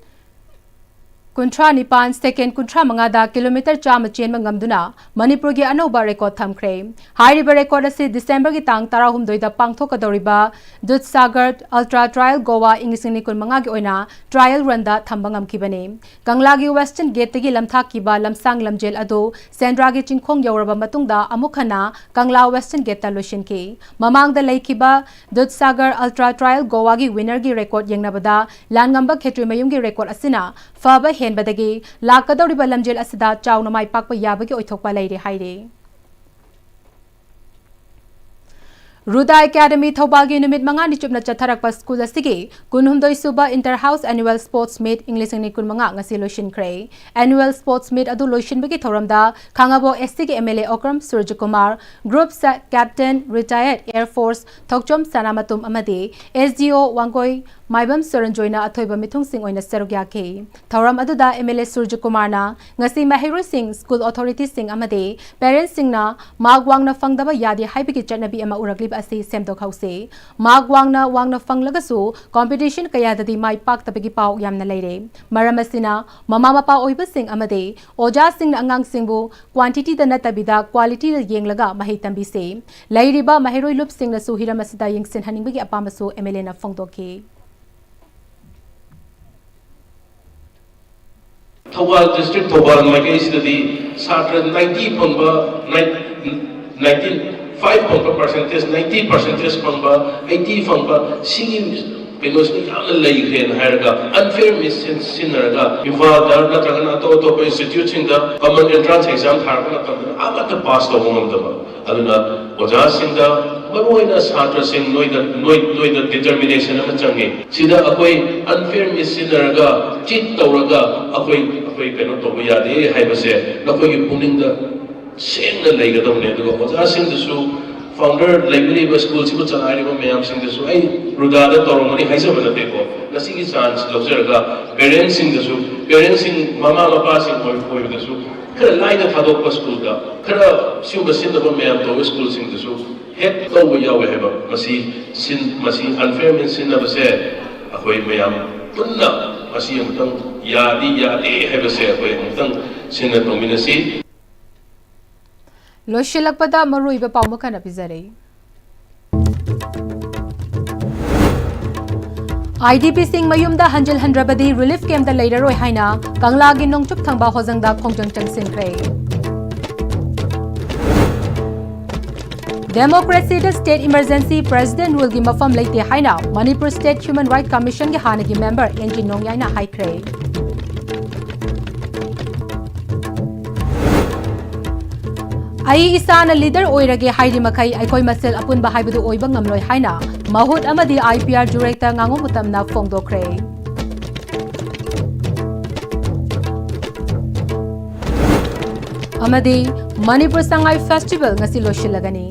ꯀꯨꯟꯊ꯭ꯔꯥ ꯅꯤꯄꯥꯟ second ꯀꯨꯟꯊ꯭ꯔꯥ ꯃꯉꯥꯗ kilometre ꯆꯥꯝꯃ ꯆꯦꯟꯕ ꯉꯝꯗꯨꯅ ꯃꯅꯤꯄꯨꯔꯒꯤ ꯑꯅꯧꯕ record ꯊꯝꯈ꯭ꯔꯦ꯫ ꯍꯥꯏꯔꯤꯕ record ꯑꯁꯤ Decemberꯒꯤ ꯇꯥꯡ ꯇꯔꯥꯍꯨꯝꯗꯣꯏꯗ ꯄꯥꯡꯊꯣꯛꯀꯗꯧꯔꯤꯕ ꯗꯨꯙꯁꯥꯒꯔ Ultra Trail Goa ꯏꯪ ꯂꯤꯁꯤꯡ ꯑꯅꯤ ꯀꯨꯟꯃꯉꯥꯒꯤ ꯑꯣꯏꯅ trial runꯗ ꯊꯝꯕ ꯉꯝꯈꯤꯕꯅꯤ꯫ ꯀꯪꯂꯥꯒꯤ Western Gateꯇꯒꯤ ꯂꯝꯊꯥꯛꯈꯤꯕ ꯂꯝꯁꯥꯡ ꯂꯝꯖꯦꯜ ꯑꯗꯨ ꯁꯦꯟꯗ꯭ꯔꯥꯒꯤ ꯆꯤꯡꯈꯣꯡ ꯌꯧꯔꯕ ꯃꯇꯨꯡꯗ ꯑꯃꯨꯛ ꯍꯟꯅ ꯀꯪꯂꯥ Western Gateꯇ ꯂꯣꯏꯁꯤꯟꯈꯤ꯫ ꯃꯃꯥꯡꯗ ꯂꯩꯈꯤꯕ Dudhsagar Ultra Trail Goaꯒꯤ winnerꯒꯤ record ꯌꯦꯡꯅꯕꯗ ꯂꯥꯟꯉꯝꯕ ꯈꯦꯇ꯭ꯔꯤꯃꯌꯨꯝꯒꯤ record ꯑꯁꯤꯅ ꯐꯕ ꯍꯦꯟꯕꯗꯒꯤ ꯂꯥꯛꯀꯗꯧꯔꯤꯕ ꯂꯝꯖꯦꯜ ꯑꯁꯤꯗ ꯆꯥꯎꯅ ꯃꯥꯏ ꯄꯥꯛꯄ ꯌꯥꯕꯒꯤ ꯑꯣꯏꯊꯣꯛꯄ ꯂꯩꯔꯦ ꯍꯥꯏꯔꯤ꯫ ꯔꯨꯗꯥ Academy ꯊꯧꯕꯥꯜꯒꯤ ꯅꯨꯃꯤꯠ ꯃꯉꯥꯅꯤ ꯆꯨꯞꯅ ꯆꯠꯊꯔꯛꯄ ꯁ꯭ꯀꯨꯜ ꯑꯁꯤꯒꯤ ꯀꯨꯟꯍꯨꯝꯗꯣꯏ ꯁꯨꯕ Inter House Annual Sports Meet ꯏꯪ ꯂꯤꯁꯤꯡ ꯑꯅꯤ ꯀꯨꯟꯃꯉꯥ ꯉꯁꯤ ꯂꯣꯏꯁꯤꯟꯈ꯭ꯔꯦ꯫ Annual Sports Meet ꯑꯗꯨ ꯂꯣꯏꯁꯤꯟꯕꯒꯤ ꯊꯧꯔꯝꯗ ꯈꯥꯉꯕꯣꯛ SCꯒꯤ MLA Okram ꯁꯨꯔꯖꯀꯨꯃꯥꯔ, Group Captain, Retired Air Force ꯊꯣꯛꯆꯣꯝ ꯁꯅꯥꯃꯇꯨꯝ ꯑꯃꯗꯤ SDO ꯋꯥꯡꯒꯣꯏ ꯃꯥꯏꯕꯝ ꯁꯨꯔꯟꯖꯣꯏꯅ ꯑꯊꯣꯏꯕ ꯃꯤꯊꯨꯡꯁꯤꯡ ꯑꯣꯏꯅ ꯁꯔꯨꯛ ꯌꯥꯈꯤ꯫ ꯊꯧꯔꯝ ꯑꯗꯨꯗ MLA ꯁꯨꯔꯖꯀꯨꯃꯥꯔꯅ ꯉꯁꯤ ꯃꯍꯩꯔꯣꯏꯁꯤꯡ, school authorityꯁꯤꯡ ꯑꯃꯗꯤ parentsꯁꯤꯡꯅ mark ꯋꯥꯡꯅ ꯐꯪꯗꯕ ꯌꯥꯗꯦ ꯍꯥꯏꯕꯒꯤ ꯆꯠꯅꯕꯤ ꯑꯃ ꯎꯔꯛꯂꯤꯕ ꯑꯁꯤ ꯁꯦꯝꯗꯣꯛꯍꯧꯁꯤ꯫ Mark ꯋꯥꯡꯅ ꯋꯥꯡꯅ ꯐꯪꯂꯒꯁꯨ competition ꯀꯌꯥꯗꯗꯤ ꯃꯥꯏ ꯄꯥꯛꯇꯕꯒꯤ ꯄꯥꯎ ꯌꯥꯝꯅ ꯂꯩꯔꯦ꯫ ꯃꯔꯝ ꯑꯁꯤꯅ ꯃꯃꯥ ꯃꯄꯥ ꯑꯣꯏꯕꯁꯤꯡ ꯑꯃꯗꯤ ꯑꯣꯖꯥꯁꯤꯡꯅ ꯑꯉꯥꯡꯁꯤꯡꯕꯨ quantityꯗ ꯅꯠꯇꯕꯤꯗ qualityꯗ ꯌꯦꯡꯂꯒ ꯃꯍꯩ ꯇꯝꯕꯤꯁꯤ꯫ ꯂꯩꯔꯤꯕ ꯃꯍꯩꯔꯣꯏ ꯂꯨꯞꯁꯤꯡꯅꯁꯨ ꯍꯤꯔꯝ ꯑꯁꯤꯗ ꯌꯦꯡꯁꯤꯟꯍꯟꯅꯤꯡꯕꯒꯤ ꯑꯄꯥꯝꯕꯁꯨ MLAꯅ ꯐꯣꯡꯗꯣꯛꯈꯤ꯫ ꯊꯧꯕꯥꯜ district, ꯊꯧꯕꯥꯜ ꯃꯥꯏꯀꯩꯁꯤꯗꯗꯤ ꯁꯥꯇ꯭ꯔ ninety ꯐꯪꯕ, ninety five ꯐꯪꯕ percentage, ninety percentage ꯐꯪꯕ, eighty ꯐꯪꯕ, ꯁꯤꯒꯤ ꯀꯩꯅꯣꯁꯤꯅ ꯌꯥꯝꯅ ꯂꯩꯈ꯭ꯔꯦꯅ ꯍꯥꯏꯔꯒ unfair means ꯁꯤꯖꯤꯟꯅꯔꯒ ꯏꯝꯐꯥꯜꯗ ꯅꯠꯇ꯭ꯔꯒꯅ ꯑꯇꯣꯞ ꯑꯇꯣꯞꯄ instituteꯁꯤꯡꯗ common entrance exam ꯊꯥꯔꯛꯄ ꯃꯇꯝꯗ ꯑꯃꯠꯇ pass ꯇꯧꯕ ꯉꯝꯗꯕ꯫ ꯑꯗꯨꯅ ꯑꯣꯖꯥꯁꯤꯡꯗ, ꯃꯔꯨꯑꯣꯏꯅ ꯁꯥꯇ꯭ꯔꯁꯤꯡ, ꯅꯣꯏꯗ, ꯅꯣꯏ, ꯅꯣꯏꯗ determination ꯑꯃ ꯆꯪꯉꯤ꯫ ꯁꯤꯗ ꯑꯩꯈꯣꯏ unfair means ꯁꯤꯖꯤꯟꯅꯔꯒ, cheat ꯇꯧꯔꯒ ꯑꯩꯈꯣꯏ, ꯑꯩꯈꯣꯏ ꯀꯩꯅꯣ ꯇꯧꯕ ꯌꯥꯗꯦ ꯍꯥꯏꯕꯁꯦ ꯅꯈꯣꯏꯒꯤ ꯄꯨꯛꯅꯤꯡꯗ ꯁꯦꯡꯅ ꯂꯩꯒꯗꯧꯕꯅꯦ꯫ ꯑꯗꯨꯒ ꯑꯣꯖꯥꯁꯤꯡꯗꯨꯁꯨ, founder ꯂꯩꯕꯤꯔꯤꯕ ꯁ꯭ꯀꯨꯜꯁꯤꯕꯨ ꯆꯂꯥꯏꯔꯤꯕ ꯃꯌꯥꯝꯁꯤꯡꯗꯨꯁꯨ ꯑꯩ ꯔꯨꯗꯥꯗ ꯇꯧꯔꯝꯒꯅꯤ ꯍꯥꯏꯖꯕ ꯅꯠꯇꯦꯀꯣ꯫ ꯉꯁꯤꯒꯤ chance ꯂꯧꯖꯔꯒ parentsꯁꯤꯡꯗꯁꯨ, parentsꯁꯤꯡ, ꯃꯃꯥ ꯃꯄꯥꯁꯤꯡ ꯑꯣꯏ-, ꯑꯣꯏꯕꯗꯁꯨ ꯈꯔ ꯂꯥꯏꯅ ꯊꯥꯗꯣꯛꯄ ꯁ꯭ꯀꯨꯜꯗ, ꯈꯔ ꯁꯤꯒꯨꯝꯕ ꯁꯤꯟꯅꯕ ꯃꯌꯥꯝ ꯇꯧꯕ ꯁ꯭ꯀꯨꯜꯁꯤꯡꯗꯁꯨ ꯍꯦꯛ ꯇꯧꯕ ꯌꯥꯎꯋꯦ ꯍꯥꯏꯕ꯫ ꯃꯁꯤ ꯁꯤꯟ-, ꯃꯁꯤ unfair means ꯁꯤꯖꯤꯟꯅꯕꯁꯦ ꯑꯩꯈꯣꯏ ꯃꯌꯥꯝ ꯄꯨꯟꯅ ꯃꯁꯤ ꯑꯃꯨꯛꯇꯪ ꯌꯥꯗꯤ ꯌꯥꯗꯦ ꯍꯥꯏꯕꯁꯦ ꯑꯩꯈꯣꯏ ꯑꯃꯨꯛꯇꯪ ꯁꯤꯟꯅ ꯇꯧꯃꯤꯟꯅꯁꯤ꯫ ꯂꯣꯏꯁꯤꯜꯂꯛꯄꯗ ꯃꯔꯨꯑꯣꯏꯕ ꯄꯥꯎ ꯑꯃꯈꯛ ꯄꯤꯖꯔꯤ꯫ ꯑꯥꯏ ꯗꯤ ꯄꯤꯁꯤꯡ ꯃꯌꯨꯝꯗ ꯍꯟꯖꯤꯜꯍꯟꯗ꯭ꯔꯕꯗꯤ ꯔꯤꯂꯤꯐ ꯀꯦꯝꯞꯇ ꯂꯩꯔꯔꯣꯏ ꯍꯥꯏꯅ ꯀꯪꯂꯥꯒꯤ ꯅꯣꯡꯆꯨꯞ ꯊꯪꯕ ꯍꯣꯖꯪꯗ ꯈꯣꯡꯖꯪ ꯆꯪꯁꯤꯟꯈ꯭ꯔꯦ꯫ ꯗꯦꯃꯣꯀ꯭ꯔꯦꯁꯤꯗ ꯁ꯭ꯇꯦꯠ ꯏꯃꯔꯖꯦꯟꯁꯤ ꯄ꯭ꯔꯦꯁꯤꯗꯦꯟꯠ ꯔꯨꯜꯒꯤ ꯃꯐꯝ ꯂꯩꯇꯦ ꯍꯥꯏꯅ ꯃꯅꯤꯄꯨꯔ ꯁ꯭ꯇꯦꯠ ꯍ꯭ꯌꯨꯃꯦꯟ ꯔꯥꯏꯠ ꯀꯃꯤꯁꯟꯒꯤ ꯍꯥꯟꯅꯒꯤ ꯃꯦꯝꯕꯔ ꯑꯦꯟ ꯖꯤ ꯅꯣꯡꯌꯥꯏꯅ ꯍꯥꯏꯈ꯭ꯔꯦ꯫ ꯑꯩ ꯏꯁꯥꯅ ꯂꯤꯗꯔ ꯑꯣꯏꯔꯒꯦ ꯍꯥꯏꯔꯤ ꯃꯈꯩ ꯑꯩꯈꯣꯏ ꯃꯁꯦꯜ ꯑꯄꯨꯟꯕ ꯍꯥꯏꯕꯗꯨ ꯑꯣꯏꯕ ꯉꯝꯂꯣꯏ ꯍꯥꯏꯅ ꯃꯍꯨꯠ ꯑꯃꯗꯤ ꯑꯥꯏ ꯄꯤ ꯑꯥꯔ ꯖꯨꯔꯦꯛꯇ ꯉꯥꯉꯣꯝ ꯃꯨꯇꯝꯅ ꯐꯣꯡꯗꯣꯛꯈ꯭ꯔꯦ꯫ ꯑꯃꯗꯤ ꯃꯅꯤꯄꯨꯔ ꯁꯉꯥꯏ ꯐꯦꯁꯇꯤꯚꯦꯜ ꯉꯁꯤ ꯂꯣꯏꯁꯤꯜꯂꯒꯅꯤ꯫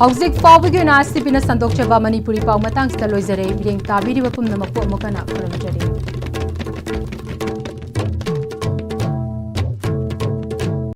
ꯍꯧꯖꯤꯛ ꯐꯥꯎꯕꯒꯤ ꯑꯣꯏꯅ ꯑꯥꯏ ꯁꯤ ꯕꯤꯅ ꯁꯟꯗꯣꯛꯆꯕ ꯃꯅꯤꯄꯨꯔꯤ ꯄꯥꯎ ꯃꯇꯥꯡꯁꯤꯗ ꯂꯣꯏꯖꯔꯦ꯫ ꯃꯤꯠꯌꯦꯡ ꯇꯥꯕꯤꯔꯤꯕ ꯄꯨꯝꯅꯃꯛꯄꯨ ꯑꯃꯨꯛ ꯍꯟꯅ ꯈꯨꯔꯨꯝꯖꯔꯤ꯫